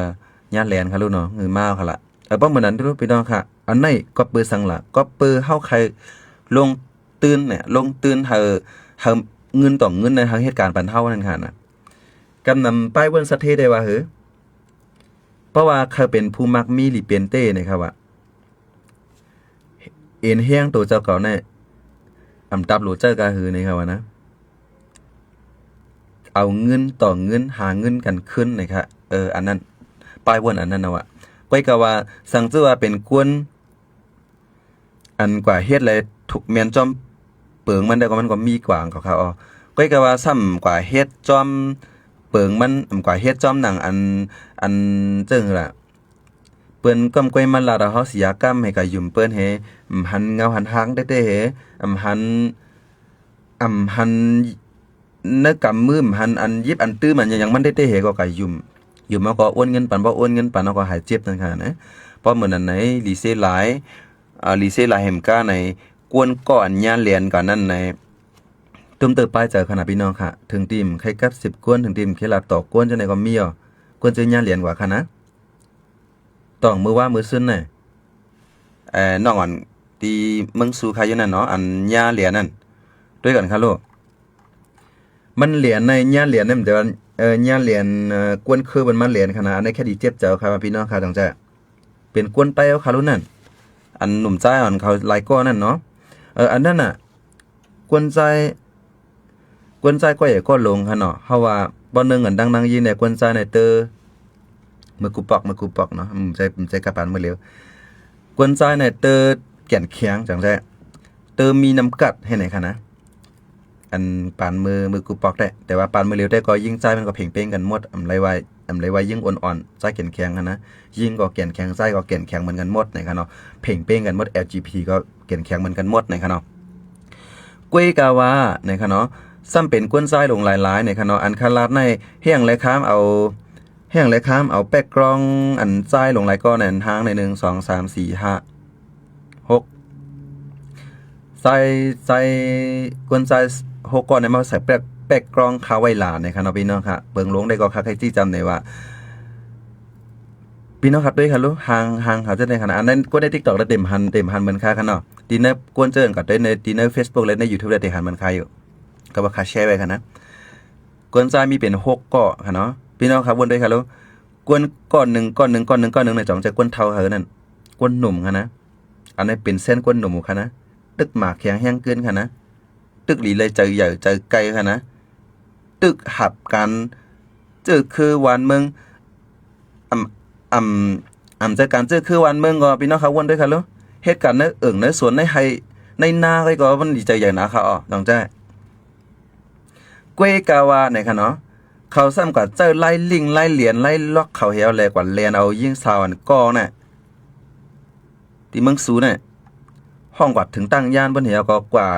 ຍາແລນຄະລູເນາະ ງືມາຄະລະ ເອີ ປະມານນັ້ນເດີ້ພີ່ນ້ອງຄະ ອັນໃນກໍເປີສັງລະ ກໍເປີເຮົາໄຄລົງທຶນເນຍ ລົງທຶນໃຫ້ ໃຫ້ເງິນຕໍ່ເງິນໃນເຮັດການປັນເຮົານັ້ນຄະນະ ກຳນຳປ້າຍວນສະເທໄດ້ວ່າເຮີ ເພາະວ່າເຂົາເປັນຜູ້ມັກມີລິເປັນເຕ້ໃນຂະວ່າ ເອັນແຮງໂຕເຈົ້າເກົ່າແນ່ ອຳຕັບໂຫຼເຈົ້າກະຮືໃນຂະວ່ານະ ເອົາເງິນຕໍ່ເງິນ ຫາເງິນກັນຄືນໃນຂະ ເອີ ອັນນັ້ນ ປ້າຍວນອັນນັ້ນນະວ່າ ກ້ວຍກະວ່າ ສັງຈື່ວ່າເປັນກວນ ອັນກວ່າເຮັດແລະທຸກແມ່ນຈອມເປິງມັນໄດ້ກໍມັນກໍມີກວ່າຂອງເຂົາເອົາ ກ້ອຍກະວ່າຊ້ຳກວ່າເຮັດຈອມເປິງມັນ ອຳກວ່າເຮັດຈອມໜັງອັນ ອັນເຊິ່ງລະ ເປີ້ນກ້ອມກ້ວຍມາລາດເອົາເຮົາເສຍກຳໃຫ້ກະຢຸມເປີ້ນເຮ ອຳຫັນເງົາຫັນຮາງເຕ້ໆເຮ ອຳຫັນ ອຳຫັນ ໃນກຳມືມຫັນອັນຢິບອັນຕື້ມັນຫຍັງມັນເດ້ເຕເຫກໍກະຢຸມ ຢຸມເຮົາກໍໂອນເງິນປັນ ບໍ່ໂອນເງິນປັນເຮົາກໍຫາຍເຈັບນັ້ນຂະນະ ເພາະມື້ນັ້ນໃນລີເຊຫຼາຍ ອາ ລີເຊຫຼາຍແຮມກາໃນ ກວນກໍອັນຍາແລນກວ່ານັ້ນໃນ ຕຸ້ມເຕີປາຍໃຈຂະນະພີ່ນ້ອງຂະ ເຖິງຕີມໄຄກັບສິບກວນ ເຖິງຕີມເຄລາດຕໍ່ກວນ ຈັ່ງໃດກໍມີເອົາ ກວນເຈີຍາແລນກວ່າຂະນະ ຕ້ອງມື້ວານມື້ຊືນນະ ເອີ່ ນ້ອງອັນທີ່ເມືອງຊູຄາຢູ່ນັ້ນເນາະ ອັນຍາແລນນັ້ນ ດ້ວຍກັນຄະໂລ ມັນແລນໃນຍາແລນນັ້ນ ແຕ່ວ່າ ເອີ ຍາແລນ ເອີ ກວນຄືມັນມາແລນຂະນະ ອັນໃດແຄ່ດີເຈັບໃຈເອົາຄະ ພີ່ນ້ອງຄະ ຈັ່ງຈະເປັນກວນໄຕ້ເອົາຄະໂລນັ້ນ ອັນໜຸ່ມຊາຍອັນເຂົາຫຼາຍກໍນັ້ນເນາະ ເອີ ອັນນັ້ນນະ ກວນຊາຍ ກວນຊາຍກໍໃຫຍ່ກໍຫຼົງຫັ້ນເນາະ ເຮົາວ່າບໍ່ໜຶ່ງກັນດັ່ງນາງຍິງແດ່ ກວນຊາຍໃນເຕີ ມືກູປອກ ມືກູປອກເນາະ ອືມ ໃຈ ໃຈກະປານມືເຫຼວ ກວນຊາຍໃນເຕີແກ່ນແຂງ ຈັ່ງແທ້ ເຕີມີນ້ຳກັດໃຫ້ໃນຂະນະ ອັນປານມື ມືກູປອກແທ້ ແຕ່ວ່າປານມືເຫຼວແທ້ກໍຍິງຊາຍມັນກໍເພງເປ້ງກັນໝົດ ອຳໄລວ່າ ອຳໄລວ່າຍິງອ່ອນໆ ຊາຍແກ່ນແຂງຫັ້ນນະ ຍິງກໍແກ່ນແຂງ ຊາຍກໍແກ່ນແຂງເໝືອນກັນໝົດໃນຂະເນາະ ເພງເປ້ງກັນໝົດ ແອລຈີບີທີ ກໍແກ່ນແຂງເໝືອນກັນໝົດໃນຂະເນາະ ກ້ວຍກາວ່າໃນຂະເນາະ ຊ້ຳເປັນກວນຊາຍຫຼົງຫຼາຍໆໃນຂະເນາະ ອັນຄະລາດໃນ ແຮ່ງແລະຄາມເອົາ ແຮ່ງແລະຄາມເອົາແປກກອງ ອັນຊາຍຫຼົງຫຼາຍກໍໃນອັນທາງໃນ ໜຶ່ງ ສອງ ສາມ ສີ່ ຫ້າ ໃສ່ ໃສ່ ກວນໃສ່ຫົກກ້ອນນີ້ມາໃສ່ແປັກ ແປັກກອງຄາໄວລານີ້ຄ່ະເນາະ ພີ່ນ້ອງຄ່ະ. ເບິ່ງລົງໄດ້ກໍຄ່າ ໃຫ້ຊີ້ຈຳໄດ້ວ່າ ພີ່ນ້ອງຄ່ະ ຕົວຄ່ະ ຮູ້ ຫ່າງ ຫ່າງຫາຈະໄດ້ຂະໜາດ ອັນນັ້ນກວນໃນ TikTok ແລ້ວເຕັມຫັນ ເຕັມຫັນເໝືອນຄ່າຄ່ະເນາະ. ທີ່ໃນກວນເຈີກັນ ໃນ ທີ່ໃນ Facebook ແລະ ໃນ YouTube ແລ້ວເຕັມຫັນເໝືອນຄ່າຢູ່ ກໍວ່າຄ່າແຊໄວ້ຄ່ະນະ. ກວນຊາຍມີເປັນຫົກກ້ອນຄ່ະເນາະ ພີ່ນ້ອງຄ່ະ ວົນໄດ້ຄ່ະ ຮູ້. ກວນກ້ອນໜຶ່ງ ກ້ອນໜຶ່ງ ກ້ອນໜຶ່ງ ກ້ອນໜຶ່ງນະ ຈອງໃຈກວນເຖົ້າເຮົານັ້ນ ກວນໜຸ່ມຄ່ະນະ. ອັນນີ້ເປັນເຊັ່ນກວນໜຸ່ມຄ່ະນະ ຕຶກໝາກແຂງແຮງເກີນຄ່ະນະ ຕຶກຫຼີໄລໃຈໃຫຍ່ໃຈໄກຄ່ະນະ ຕຶກຮັບການເຈີຄືວານເມືອງ ອຳ ອຳ ອຳໃຈການເຈີຄືວານເມືອງກໍ ພີ່ນ້ອງຄ່ະ ວົນໄດ້ຄ່ະ ຮູ້. ເຮັດການໃນເອີ່ງໃນສວນໃນໄຮ່ໃນນາໄວ້ກໍມັນດີໃຈໃຫຍ່ນາຄ່ະ ອໍ ນ້ອງຈ້າຍ. ກ້ວຍກາວານີ້ຄ່ະເນາະ ເຂົາຊ້ຳກະເຈີໄລ່ລິ້ງໄລ່ຫຼຽນໄລ່ລັອກເຂົາແຮວແລກວ່າແລ່ນເອົາຍິງສາວອັນກໍນະ ທີ່ເມືອງສູນະ ຮ້ອງກວາດເຖິງຕັ້ງຢ້ານເພິ່ນແຮວກໍກວ່າ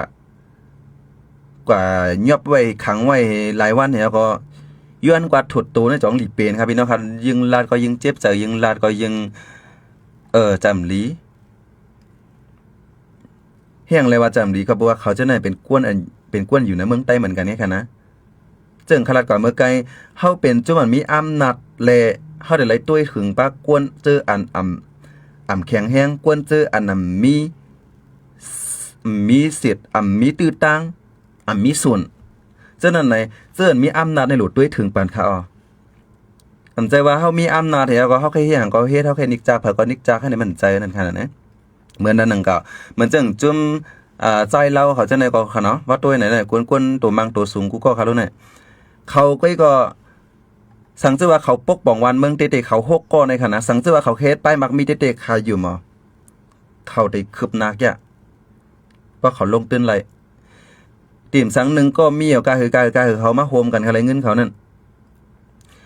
ກວ່າຍົບໄວ້ຂັງໄວ້ຫຼາຍວັນແຮວກໍຍ້ອນກວ່າຖົດໂຕໃນຈອງຫຼີເປນຄ່ະ ພີ່ນ້ອງຄ່ະ. ຍິ່ງລາດກໍຍິ່ງເຈັບໃຈ ຍິ່ງລາດກໍຍິ່ງ ເອີ ຈຳຫຼີ ແຮງແລວ່າຈຳດີ ເຂົາບອກວ່າເຂົາເຈົ້ານັ້ນເປັນກວນ ເປັນກວນຢູ່ໃນເມືອງໃຕ້ເໝືອນກັນນີ້ຄ່ະນະ. ເຊິ່ງຂ້າລາດການເມືອງໃຕ້ ເຮົາເປັນຈຸດອັນມີອຳນາດ ແລະ ເຮົາໄດ້ໄລ່ຕົວະເຖິງປາກກວນເຈີອັນອຳ ອຳແຂງແຮງ ກວນເຈີອັນອຳມີ ມີສິດ ອຳມີຕື້ຕ່າງ ອຳມີສ່ວນ ເຈົ້ານັ້ນໃນ ເຈົ້າອັນມີອຳນາດໃນໂຫຼດຕົວະເຖິງປານຄ່ະ ອໍ. ອັນໃຈວ່າເຮົາມີອຳນາດແລ້ວກໍເຮົາໃຄເຮັດຫຍັງກໍເຮັດ ເຮົາໃຄນິກຈາກໃຜກໍນິກຈາກ ໃຫ້ມັນໃຈນັ້ນຂະໜາດນັ້ນ. ເໝືອນນັ້ນໜຶ່ງກໍ ເໝືອນຈັ່ງຈຸ່ມ ອາ ຊາຍລາວເຂົາຈັ່ງໃດກໍຂະເນາະ ວ່າໂຕຍໃນກວນໆ ໂຕມັງໂຕສູງ ກູກໍຄາລຸໃນ ເຂົາກໍ ສັງເຈີວ່າເຂົາປົກປ້ອງວານເມືອງເຕະໆ ເຂົາຫົກກໍໃນຂະນະ ສັງເຈີວ່າເຂົາເຮັດປ້າຍມັກມີເຕະໆ ຂາຍຢູ່ໝໍ ເຂົາໄດ້ຄືບໜ້າກະ ເພາະເຂົາລົງທຶນຫຼາຍ ຕີມສັງໜຶ່ງກໍມີເອົາກະຫື ກະຫື ກະຫື ເຂົາມາໂຮມກັນຄະແລະ ເງິນເຂົານັ້ນ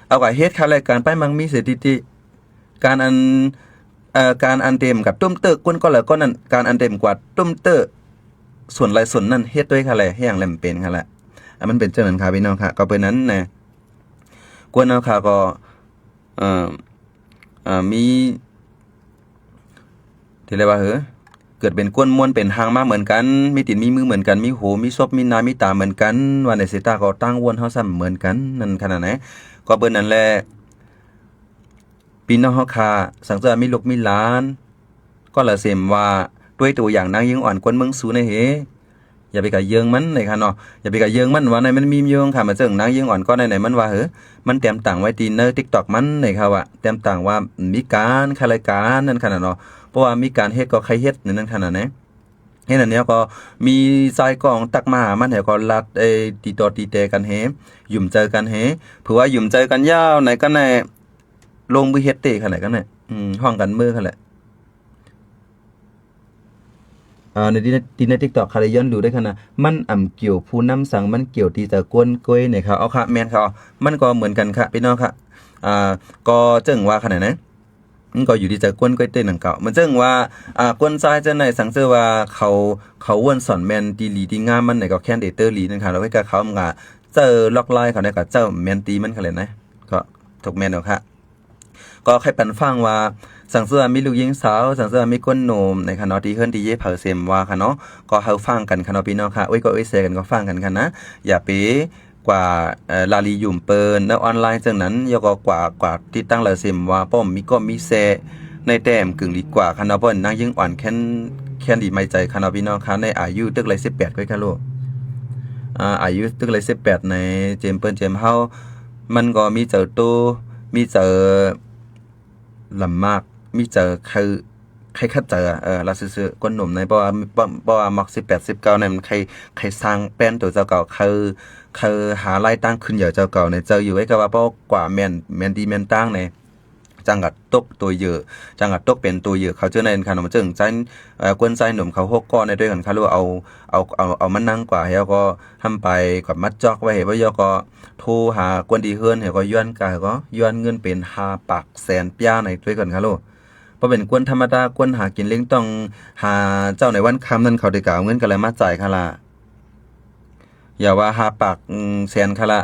ເອົາກະເຮັດຄະແລະ ການໄປມັກມີສະຖິຕິ ການອັນ ເອີ ການອັນເຕັມກັບຕຸ້ມເຕີກ໌ ຄົນກໍລະກໍນັ້ນ ການອັນເຕັມກວາດຕຸ້ມເຕີກ໌ ສ່ວນຫຼາຍສ່ວນນັ້ນ ເຮັດດ້ວຍຄະແລະ ເຮັດຫຍັງແລມັນເປັນຄະແລະ ອັນມັນເປັນຈັ່ງນັ້ນຄະ ພີ່ນ້ອງຄະ ກໍເປັນນັ້ນແນະ ກວນເຮົາຄະກໍ ເອີ ເອີ ມີ ທີ່ລຽກວ່າ ເອີ ເກີດເປັນກວນມ້ວນເປັນຮ່າງມາເໝືອນກັນ ມີຕີນມີມືເໝືອນກັນ ມີຫູມີສົບມີໜ້າມີຕາເໝືອນກັນ ວ່າແນວຊີ້ຕາກໍຕ່າງວນເຮົາຊ້ຳເໝືອນກັນ ນັ້ນຂະໜາດໃດ ກໍເປັນນັ້ນແຫຼະ ພີ່ນ້ອງເຮົາຄະ ສັງເທື່ອມີລູກມີຫຼານ ກໍລະເສມວ່າ ດ້ວຍໂຕຢ່າງນາງຍິງອ່ອນກວນເມືອງສູນໃນເຮ ຢ່າໄປກະເຢິງມັນໃນຄະເນາະ ຢ່າໄປກະເຢິງມັນ ວ່າໃນມັນມີຢູ່ຄ່ະ ມາເຊິ່ງນາງຍິງອ່ອນກໍໃນໃນມັນວ່າ ເອີ ມັນແຕ້ມຕັ້ງໄວ້ທີ່ໃນຕິກຕັອກມັນໃນຄະວ່າ ແຕ້ມຕັ້ງວ່າມີການຄະລາຍການນັ້ນຂະນະເນາະ ເພາະວ່າມີການເຮັດກໍໃຄເຮັດນັ້ນຂະນະແນ ເຮັດອັນນີ້ກໍມີຊາຍກອງຕັກມາຫາມັນແລ້ວກໍລັດ ເອີ ຕີຕໍ່ຕີແຕ່ກັນເຮ ຫຍຸມໃຈກັນເຮ ເຜືວ່າຫຍຸມໃຈກັນຍາວໃນກັນໃນ ລົງມືເຮັດເຕະຂະແຫຼະກັນແຫຼະ ອືມ ຮ້ອງກັນເມີຂະແຫຼະ ອາ ໃນ ໃນ ໃນຕິກຕັອກຄະໄດ້ຍ້ອນດູໄດ້ຂະນະ ມັນອຳກ່ຽວຜູ້ນຳສັງ ມັນກ່ຽວຕີຈາກກົ້ນກ້ວຍນີ້ຄະ ເອົາຄະ ແມ່ນຄະ ມັນກໍເໝືອນກັນຄະ ພີ່ນ້ອງຄະ ອາ ກໍເຊິ່ງວ່າຂະໜາດໃດ ມັນກໍຢູ່ທີ່ຈາກກົ້ນກ້ວຍເຕະໜັງເກົ່າ ມັນເຊິ່ງວ່າ ອາ ກ້ວນຊາຍຈັ່ງໃດ ສັງເຊີວ່າເຂົາ ເຂົາວຽນສອນແມ່ນຕີຫຼີຕີງາມມັນນີ້ ກໍແຄນເດເຕີລີນັ້ນຄະ ແລ້ວກໍເຂົາມັນກໍເຈົ້າລັອກລາຍເຂົານີ້ ກໍເຈົ້າແມ່ນຕີມັນຂະແຫຼະນະ ກໍ ຖືກແມ່ນແລ້ວຄະ ກໍໃຫ້ປັນຟັງວ່າ ສັງເຊື່ອມີລູກຍິງສາວ ສັງເຊື່ອມີກົ້ນໜຸ່ມໃນຄະເນາະ ທີ່ເຮືອນທີ່ເຢຍເຜີເສມວ່າຄະເນາະ ກໍເຮົາຟັງກັນຄະເນາະ ພີ່ນ້ອງຄະ ໂອ້ຍກໍໂອ້ຍແຊກັນກໍຟັງກັນຄະນະ ຢ່າໄປກວ່າ ເອີ ລາລີຫຍຸ້ມເປີນໃນອອນລາຍຈັ່ງນັ້ນ ຢ່າກໍກວ່າ ກວ່າຕິດຕັ້ງລາເສມວ່າປ້ອມມີກໍມີແຊ ໃນແຕ້ມກຶ່ງດີກວ່າຄະເນາະ ເພາະນາງຍິງອ່ອນແຄນ ແຄນດີໄມໃຈຄະເນາະ ພີ່ນ້ອງຄະ ໃນອາຍຸຕຶກໄລ່ສິບແປດກໍຄະໂລ ອາ ອາຍຸຕຶກໄລ່ສິບແປດໃນ ເຈມເປີນເຈມເຮົາ ມັນກໍມີໃຈໂຕ ມີໃຈ ລຳບາກ ມີໃຈໄຄ ໄຄຂັດໃຈ ເອີ ລະຊື່ໆ ກົ້ນໜຸ່ມໃນ ເພາະວ່າ ເພາະວ່າມັກສິບແປດ ສິບເກົ້າໃນ ມັນໄຄ ໄຄສ້າງແປ້ນໂຕເຈົ້າເກົ່າ ໄຄ ໄຄຫາລາຍຕາງຂຶ້ນໃຫຍ່ເຈົ້າເກົ່າໃນ ເຈົ້າຢູ່ໄວ້ກໍວ່າ ເພາະກວ່າແມ່ນ ແມ່ນດີແມ່ນຕາງໃນ ຈັ່ງກະຕົກໂຕເຫຍື່ອ ຈັ່ງກະຕົກເປັນໂຕເຫຍື່ອ ເຂົາເຈົ້າໃນ ຄັນວ່າເຊິ່ງໃຈ ເອີ ກວນໃຈໜຸ່ມເຂົາຫົກກໍໃນ ດ້ວຍກັນຄະ ຫຼືວ່າເອົາ ເອົາ ເອົາ ເອົາມານັ່ງກວ່າ ແລ້ວກໍ ຫ້ຳໄປກໍມາຈອກໄວ້ໃຫ້ບໍ່ຢອກກໍໂທຫາກວນທີ່ເຮືອນ ແລ້ວກໍຍ້ອນກາ ກໍຍ້ອນເງິນເປັນຫ້າປາກແສນປາຍໃນ ດ້ວຍກັນຄະໂລ ບໍ່ເປັນກວນທຳມະດາ ກວນຫາກິນເລ້ງຕ້ອງຫາເຈົ້າໃນວັນຄ່ຳນັ້ນ ເຂົາໄດ້ກະເອົາເງິນກັນແລ້ວມາຈ່າຍຄະລະ ຢ່າວ່າຫ້າປາກ ແສນຄະລະ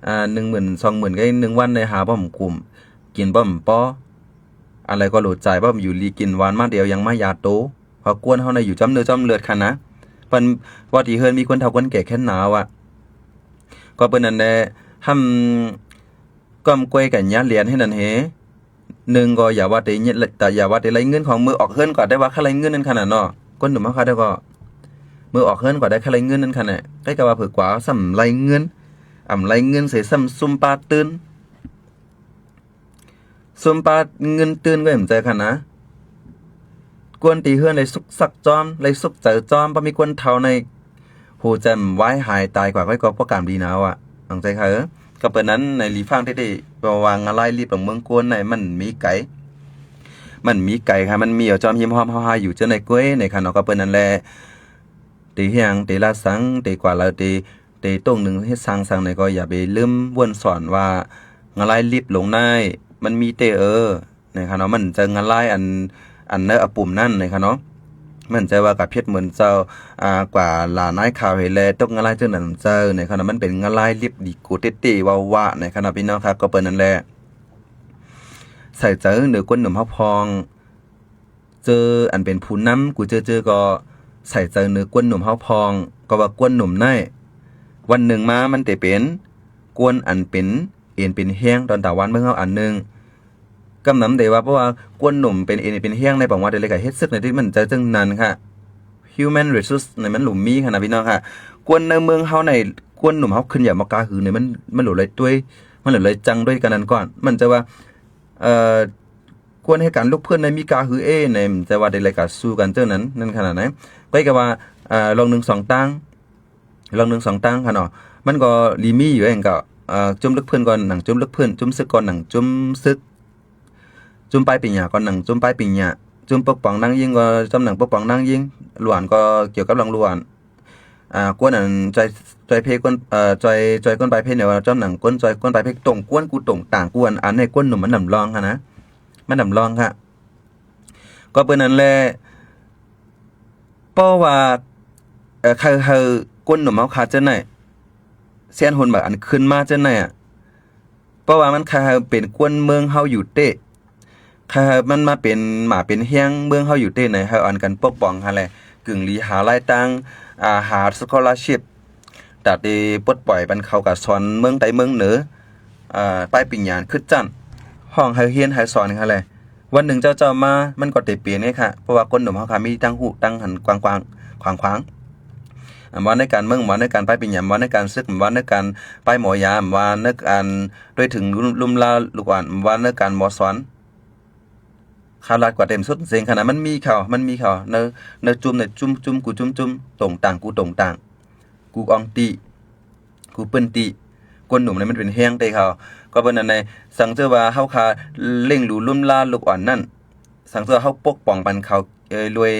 ອາ ໜຶ່ງໝື່ນ ສອງໝື່ນ ກໍໜຶ່ງວັນໄດ້ຫາບໍ່ໝົດກຸ້ມ ກິນບໍ່ພໍ ອັນໃດກໍໂຫຼດຈ່າຍ ບໍ່ຢູ່ດີກິນຫວານມາດຽວ ຍັງມາຢາໂຕ ເພາະກວນເຮົານະຢູ່ຈ້ຳເນື້ອຈ້ຳເລືອດຂະນະ ເພິ່ນວ່າທີ່ເຮືອນມີຄົນເຖົ້າຄົນແກ່ແຄ້ນໜາວອະ. ກໍເປັນນັ້ນແຫຼະ ຫ້ຳກ້ອມກ້ວຍກັນຍາລຽນໃຫ້ນັ້ນເຮ. ໜຶ່ງກໍຢ່າວ່າແຕ່ ຢ່າວ່າແຕ່ໄລ່ເງິນຂອງ ມື້ອອກເຮືອນກໍໄດ້ວ່າຄ່າໄລ່ເງິນນັ້ນຂະໜາດເນາະ. ຄົນໜຸ່ມເຮົາຄະເດ້ກໍ ມື້ອອກເຮືອນກໍໄດ້ຄ່າໄລ່ເງິນນັ້ນຂະໜາດ. ໃກ້ກັບວ່າເຜີກວ່າຊ້ຳໄລ່ເງິນ ອຳໄລ່ເງິນເສ ຊ້ຳຊຸມປາຕື່ນ ຊຸມປາເງິນຕື່ນກໍເຫັນໃຈຂະໜາດ. ກວນຕີເຮືອນໄດ້ສຸກສັກຈອມ ໄດ້ສຸກໃຈຈອມ ບໍ່ມີກວນເຖົ້າໃນ ໂຫ ຈຳວາຍຫາຍຕາຍກວ່າ ຂ້ອຍກໍບໍ່ກາມດີນາວະ ຫວັງໃຈຂ້າເອີ. ກໍເປັນນັ້ນໃນຫຼີຟາງເຕ້ໆ ເພາະວ່າງາລາຍລິບຂອງເມືອງກວນໃນມັນມີໄກ ມັນມີໄກຄ່ະ ມັນມີຢູ່ຈອມຮິມຫ້ອມເຮົາຫາຢູ່ເຈົ້າໃນກ້ວຍໃນຂະເນາະ. ກໍເປັນນັ້ນແຫຼະ ເຕຮຽງ ເຕລາສັງ ເຕກວ່າລາວ ເຕ ເຕຕົງໜຶ່ງເຮັດສ້າງສັງໃນ ກໍຢ່າໄປລືມວົນສອນວ່າງາລາຍລິບລົງໃນ ມັນມີເຕ້ເອີ ໃນຂະເນາະ. ມັນຈະງາລາຍອັນ ອັນເນີອະປຸ່ມນັ້ນໃນຂະເນາະ. ມັນຈະວ່າກະເພັດເໝືອນເຈົ້າ ອາ ກວ່າຫຼານາຍຂາວເຮແລ ຕົກງາລາຍເຈົ້ານັ້ນເຈົ້າໃນຂະເນາະ. ມັນເປັນງາລາຍລິບດີໂກເຕ້ໆ ເວົ້າວ່າໃນຂະເນາະ ພີ່ນ້ອງຄະ. ກໍເປັນນັ້ນແຫຼະ ໃສ່ໃຈເນີກວນໜຸ່ມເຮົາພອງ ເຈີອັນເປັນຜູ້ນຳ ກູເຈີເຈີກໍໃສ່ໃຈເນີກວນໜຸ່ມເຮົາພອງ. ກໍວ່າກວນໜຸ່ມໃນ ວັນໜຶ່ງມາມັນເຕເປັນກວນອັນເປັນເອັນເປັນແຮງ ດອນຕາວານເມືອງເຮົາອັນໜຶ່ງ. ກຳນຳເດວ່າ ເພາະວ່າກວນໜຸ່ມເປັນເອັນເປັນແຮງໃນ ປອງວ່າແຕ່ເລກກະເຮັດສຶກໃນທີ່ມັນໃຈຈັ່ງນັ້ນຄ່ະ. Human resource ໃນມັນຫຼູມີຂະໜາດ ພີ່ນ້ອງຄະ. ກວນໃນເມືອງເຮົາໃນ ກວນໜຸ່ມເຮົາຂຶ້ນຢາມອກກາຫືໃນ ມັນ ມັນຫຼູໄດ້ດ້ວຍ ມັນຫຼູໄດ້ຈັ່ງດ້ວຍກັນນັ້ນກ່ອນ. ມັນຈະວ່າ ເອີ ກວນເຮັດການລຸກເພື່ອນໃນມີກາຫືເອໃນ ມັນຈະວ່າໄດ້ລາຍການສູ້ກັນເຈົ້ານັ້ນ ນັ້ນຂະໜາດໃນ. ກໍກະວ່າ ເອີ ລອງໜຶ່ງສອງຕັ້ງ ລອງໜຶ່ງສອງຕັ້ງຂະເນາະ. ມັນກໍລີມີຢູ່ເອງກໍ ເອີ ຈຸ້ມລຶກເພື່ອນກໍໜັງຈຸ້ມລຶກເພື່ອນ ຈຸ້ມຊຶກກໍໜັງຈຸ້ມຊຶກ ຈຸ້ມປ້າຍປີຍາກໍໜັງຈຸ້ມປ້າຍປີຍາ ຈຸ້ມປົກປ້ອງນາງຍິງກໍຈຳໜັງປົກປ້ອງນາງຍິງ ຫຼວນກໍກ່ຽວກັບເລື່ອງຫຼວນ ອາ ກວນອັນຈອຍ ຈອຍເພກວນ ເອີ ຈອຍ ຈອຍກວນປາຍເພນີ້ວ່າຈຳໜັງກວນຈອຍກວນປາຍເພ ຕົງກວນກູຕົງຕ່າງກວນ ອັນໃນກວນໜຸ່ມມັນນຳລອງຫັ້ນນະ ມັນນຳລອງຄະ. ກໍເປັນນັ້ນແຫຼະ ເພາະວ່າ ເອີ ໃຫ້ ໃຫ້ກວນໜຸ່ມເຮົາຄາເຈົ້າໃນ ແຊນຮຸນບາດອັນຂຶ້ນມາເຈົ້າໃນອະ ເພາະວ່າມັນຄາເປັນກວນເມືອງເຮົາຢູ່ເຕະ ຄາມັນມາເປັນໝາເປັນແຮງເມືອງເຮົາຢູ່ເຕະໃນ ເຮົາອັນກັນປົກປ້ອງຫັ້ນແຫຼະ ກຶ່ງຫຼີຫາລາຍຕ່າງ ອາ ຫາສະກອລາຊິບ ຕາເຕປົດປ່ອຍປັນເຂົາກະສອນເມືອງໃຕ້ເມືອງເໜືອ ອາ ປາຍປີຍາຂຶ້ນຊັ້ນ ຫ້ອງໃຫ້ຮຽນໃຫ້ສອນຫັ້ນແຫຼະ. ວັນໜຶ່ງເຈົ້າ ເຈົ້າມາ ມັນກໍເຕັມເປຍໄງຄະ ເພາະວ່າຄົນໜຸ່ມເຮົາຄະມີທັງຮູ້ທັງຫັນກວ້າງໆ ຂວາງໆ ອຳວ່າໃນການເມືອງ ອຳວ່າໃນການປາຍປີຍາ ອຳວ່າໃນການຊຶກ ອຳວ່າໃນການປາຍໝໍຢາ ອຳວ່າໃນການດ້ວຍເຖິງລຸ້ມລາວລູກຫຼານ ອຳວ່າໃນການໝໍສອນ ຄາລາດກວ່າເຕັມສຸດເສັງຂະໜາດ ມັນມີເຂົາ ມັນມີເຂົາ ໃນ ໃນຈຸ້ມ ໃນຈຸ້ມ ຈຸ້ມກູຈຸ້ມຈຸ້ມ ຕົງຕ່າງກູຕົງຕ່າງ ກູອອງຕິ ກູປຶ້ນຕິ ກວນໜຸ່ມນີ້ມັນເປັນແຮງເຕະເຂົາ ກໍເປັນອັນໃດ ສັງເຈີວ່າເຮົາຄາເລັ່ງດູລຸ້ມລາລູກອ່ອນນັ້ນ ສັງເຈີວ່າເຮົາປົກປ້ອງປັນເຂົາ ເອີ ດ້ວຍ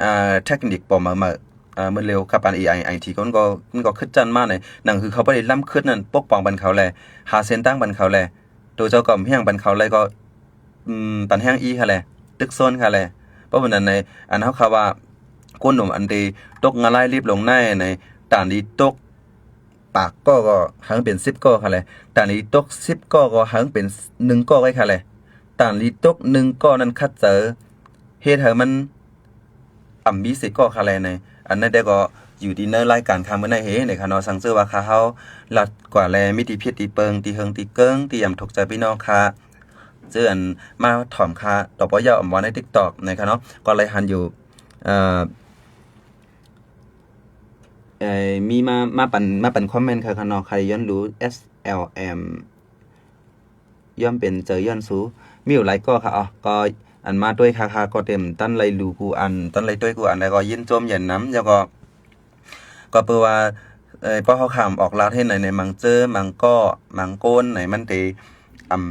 ອາ ເທັກນິກປອມເໝີໆ ອາ ເໝີເລວກັບອັນເອໄອໄອທີ ມັນກໍ ມັນກໍຂຶ້ນຊັ້ນມາໃນ ໜັງຄືເຂົາບໍ່ໄດ້ລ້ຳຂຶ້ນນັ້ນ ປົກປ້ອງປັນເຂົາແລ ຫາເສັ້ນທາງປັນເຂົາແລ ໂຕເຈົ້າກໍແຮງປັນເຂົາແລກໍ ອືມ ປັນແຮງອີ່ຫັ້ນແຫຼະ ຕຶກໂຊນຫັ້ນແຫຼະ ເພາະວ່ານັ້ນໃນ ອັນເຮົາຄາວ່າ ໂກນໜຸ່ມອັນເດຕົກງາລາຍລິບລົງໃນ ໃນ ຕານດີຕົກປາກກໍ ກໍໃຫ້ມັນເປັນສິບກໍຫັ້ນແຫຼະ ຕານດີຕົກສິບກໍ ກໍໃຫ້ມັນເປັນໜຶ່ງກໍໄວ້ຫັ້ນແຫຼະ ຕານດີຕົກໜຶ່ງກໍນັ້ນ ຂັດໃຈເຮັດໃຫ້ມັນ ອຳມີເສກໍຄະແລໃນ ອັນນັ້ນແຕ່ກໍຢູ່ທີ່ໃນລາຍການຄາມື້ໃນເຮໃນຄະເນາະ ສັງເຈີວ່າຄາເຮົາລັດກວ່າແລ ມີທີ່ຜິດທີ່ເປິງ ທີ່ເຫິງທີ່ເກິ່ງ ທີ່ອຳທຸກໃຈພີ່ນ້ອງຄະ ເຈີອັນມາຖອມຄາ ຕໍ່ບໍ່ເຍົາອຳວ່າໃນຕິກຕັອກໃນຄະເນາະ ກໍໄລຫັນຢູ່ ເອີ ເອີ ມີມາ ມາປັນ ມາປັນຄອມເມັນຄະເນາະ ໃຄຍ້ອນຮູ້ ເອັສແອລເອັມ ຍ່ອມເປັນເຈີຍ້ອນຊູ ມີຢູ່ຫຼາຍກໍຄະ ເອົາ ກໍອັນມາດ້ວຍຄະ ຄະກໍເຕັມ ຕັນໄລຫຼູກູອັນ ຕັນໄລດ້ວຍກູອັນ ແລ້ວກໍຍິນຊົມເຢັນນຳ ແລ້ວກໍ ກໍເປີວ່າ ເອີ ພໍເຮົາຂ້າມອອກລາວເຮັດໃນ ໃນມັງເຈີ ມັງກໍ ມັງໂກນ ໃນມັນເຕ ອຳ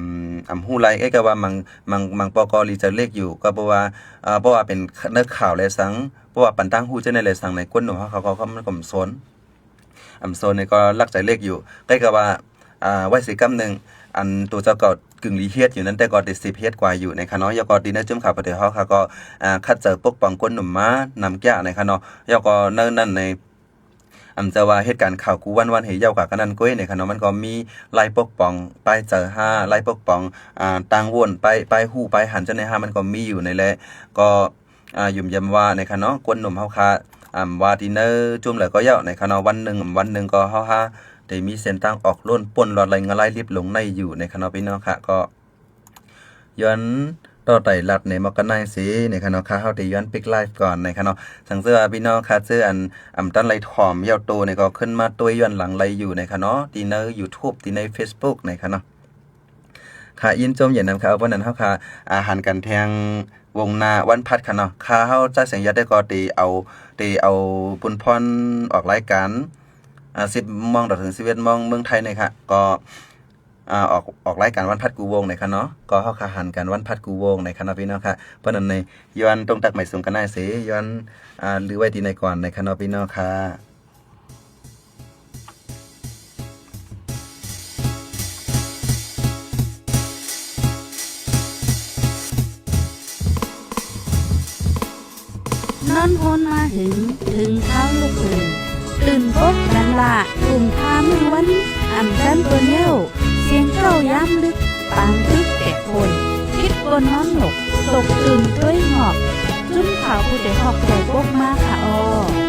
ອຳຮູ້ຫຼາຍ ເອີ ກໍວ່າມັງ ມັງ ມັງປໍກໍລີເຈີເລກຢູ່ ກໍເປີວ່າ ເອີ ເພາະວ່າເປັນເນື້ອຂ່າວແລສັງ ເພາະວ່າປັນຕ່າງຮູ້ຈະໃນແລສັງ ໃນກົນໜຸ່ມເຮົາ ເຂົາກໍ ເຂົາມັນກໍອຳສົນ ອຳໂຊນນີ້ກໍລັກໃຈເລກຢູ່ ໃກ້ກັບວ່າ ອາ ໄວ້ຊິກຳໜຶ່ງ ອັນໂຕເຈົ້າກໍກຶ່ງລີເຮັດຢູ່ນັ້ນ ແຕ່ກໍໄດ້ສິບເຮັດກວ່າຢູ່ໃນຂະເນາະ ແລ້ວກໍທີ່ໃນຈຸ້ມຂາວປະເທດເຮົາ ເຂົາກໍ ອາ ຂັດໃຈປົກປ້ອງຄົນໜຸ່ມມານຳກະໃນຂະເນາະ ແລ້ວກໍໃນນັ້ນໃນ ອັນຈະວ່າເຮັດການຂ່າວກູວັນວັນເຮເຍົາກະກະນັ້ນກ້ວຍໃນຂະເນາະ ມັນກໍມີລາຍປົກປ້ອງ ປາຍເຈີຫາ ລາຍປົກປ້ອງ ອາ ຕ່າງໂຫວນ ປາຍ ປາຍຮູ້ ປາຍຫັນ ຈັ່ງໃດຫາ ມັນກໍມີຢູ່ໃນແລະ ກໍ ອາ ຢ້ຳຢ້ຳວ່າໃນຂະເນາະ ຄົນໜຸ່ມເຮົາຄະ ອຳວ່າທີ່ເນີຈຸ້ມແຫຼະກໍເຍົາະໃນຂະເນາະ ວັນໜຶ່ງ ອຳ ວັນໜຶ່ງກໍເຮົາຫາໄດ້ມີເສັ້ນທາງອອກໂລນປົນລອດໄລງະລາຍລິບລົງໃນຢູ່ໃນຂະເນາະ ພີ່ນ້ອງຂະ ກໍ ຍ້ອນຕໍ່ໄຕລັດໃນໝອກກະນາຍເສໃນຂະເນາະ ຂ້າເຮົາໄດ້ຍ້ອນປິກໄລຟ໌ກ່ອນໃນຂະເນາະ ສັງເສວ່າພີ່ນ້ອງຂະເຈີອັນ ອຳ ຕັນໄລຖອມເຍົາໂຕໃນກໍຂຶ້ນມາຕົວຍ້ອນຫຼັງໄລຢູ່ໃນຂະເນາະ ທີ່ໃນຢູທູບ ທີ່ໃນເຟສບຸກໃນຂະເນາະ ຂະຍິນຊົມເຢັນນຳຂະ ເອົາ ເພາະນັ້ນເຮົາຂະ ອາ ຫັນກັນແທງວົງໜ້າວັນພັດຂະເນາະ ຂະເຮົາຈະສຽງຍາດໄດ້ກໍເຕເອົາ ເຕເອົາບຸນພອນອອກລາຍການ ອາ ສິບໂມງດອກເຖິງສິບເອັດໂມງເມືອງໄທໃນຂະ ກໍ ອາ ອອກ ອອກລາຍການວັນພັດກູ່ວົງໃນຂະເນາະ ກໍເຮົາຂະຫັນກັນວັນພັດກູ່ວົງໃນຂະເນາະ ພີ່ນ້ອງຂະ ເພາະນັ້ນໃນ ຍ້ອນຕົງຕັກໄໝສູງກະນາຍເສ ຍ້ອນ ອາ ລືໄວ້ທີ່ໃນກ່ອນໃນຂະເນາະ ພີ່ນ້ອງຂະ. ນອນໂຮນມາຫຶງ ເຖິງຄາວລຸກຂຶ້ນ ຕື່ນປົກກັນລະ ກຸ້ມທ່າມື້ວັນ ອຳຈັນເປີນແລ້ວ ສຽງເກົ້າຍາມດຶກ ປາງຕຶກແຕກໂພນ ຄິດບໍ່ນອນໜົກ ຕົກຕື່ນຕົວຍຫອບ ຈຸ້ມຂາວຜູ້ໃດຮອກ ໃຈປົກມາຂະອໍ.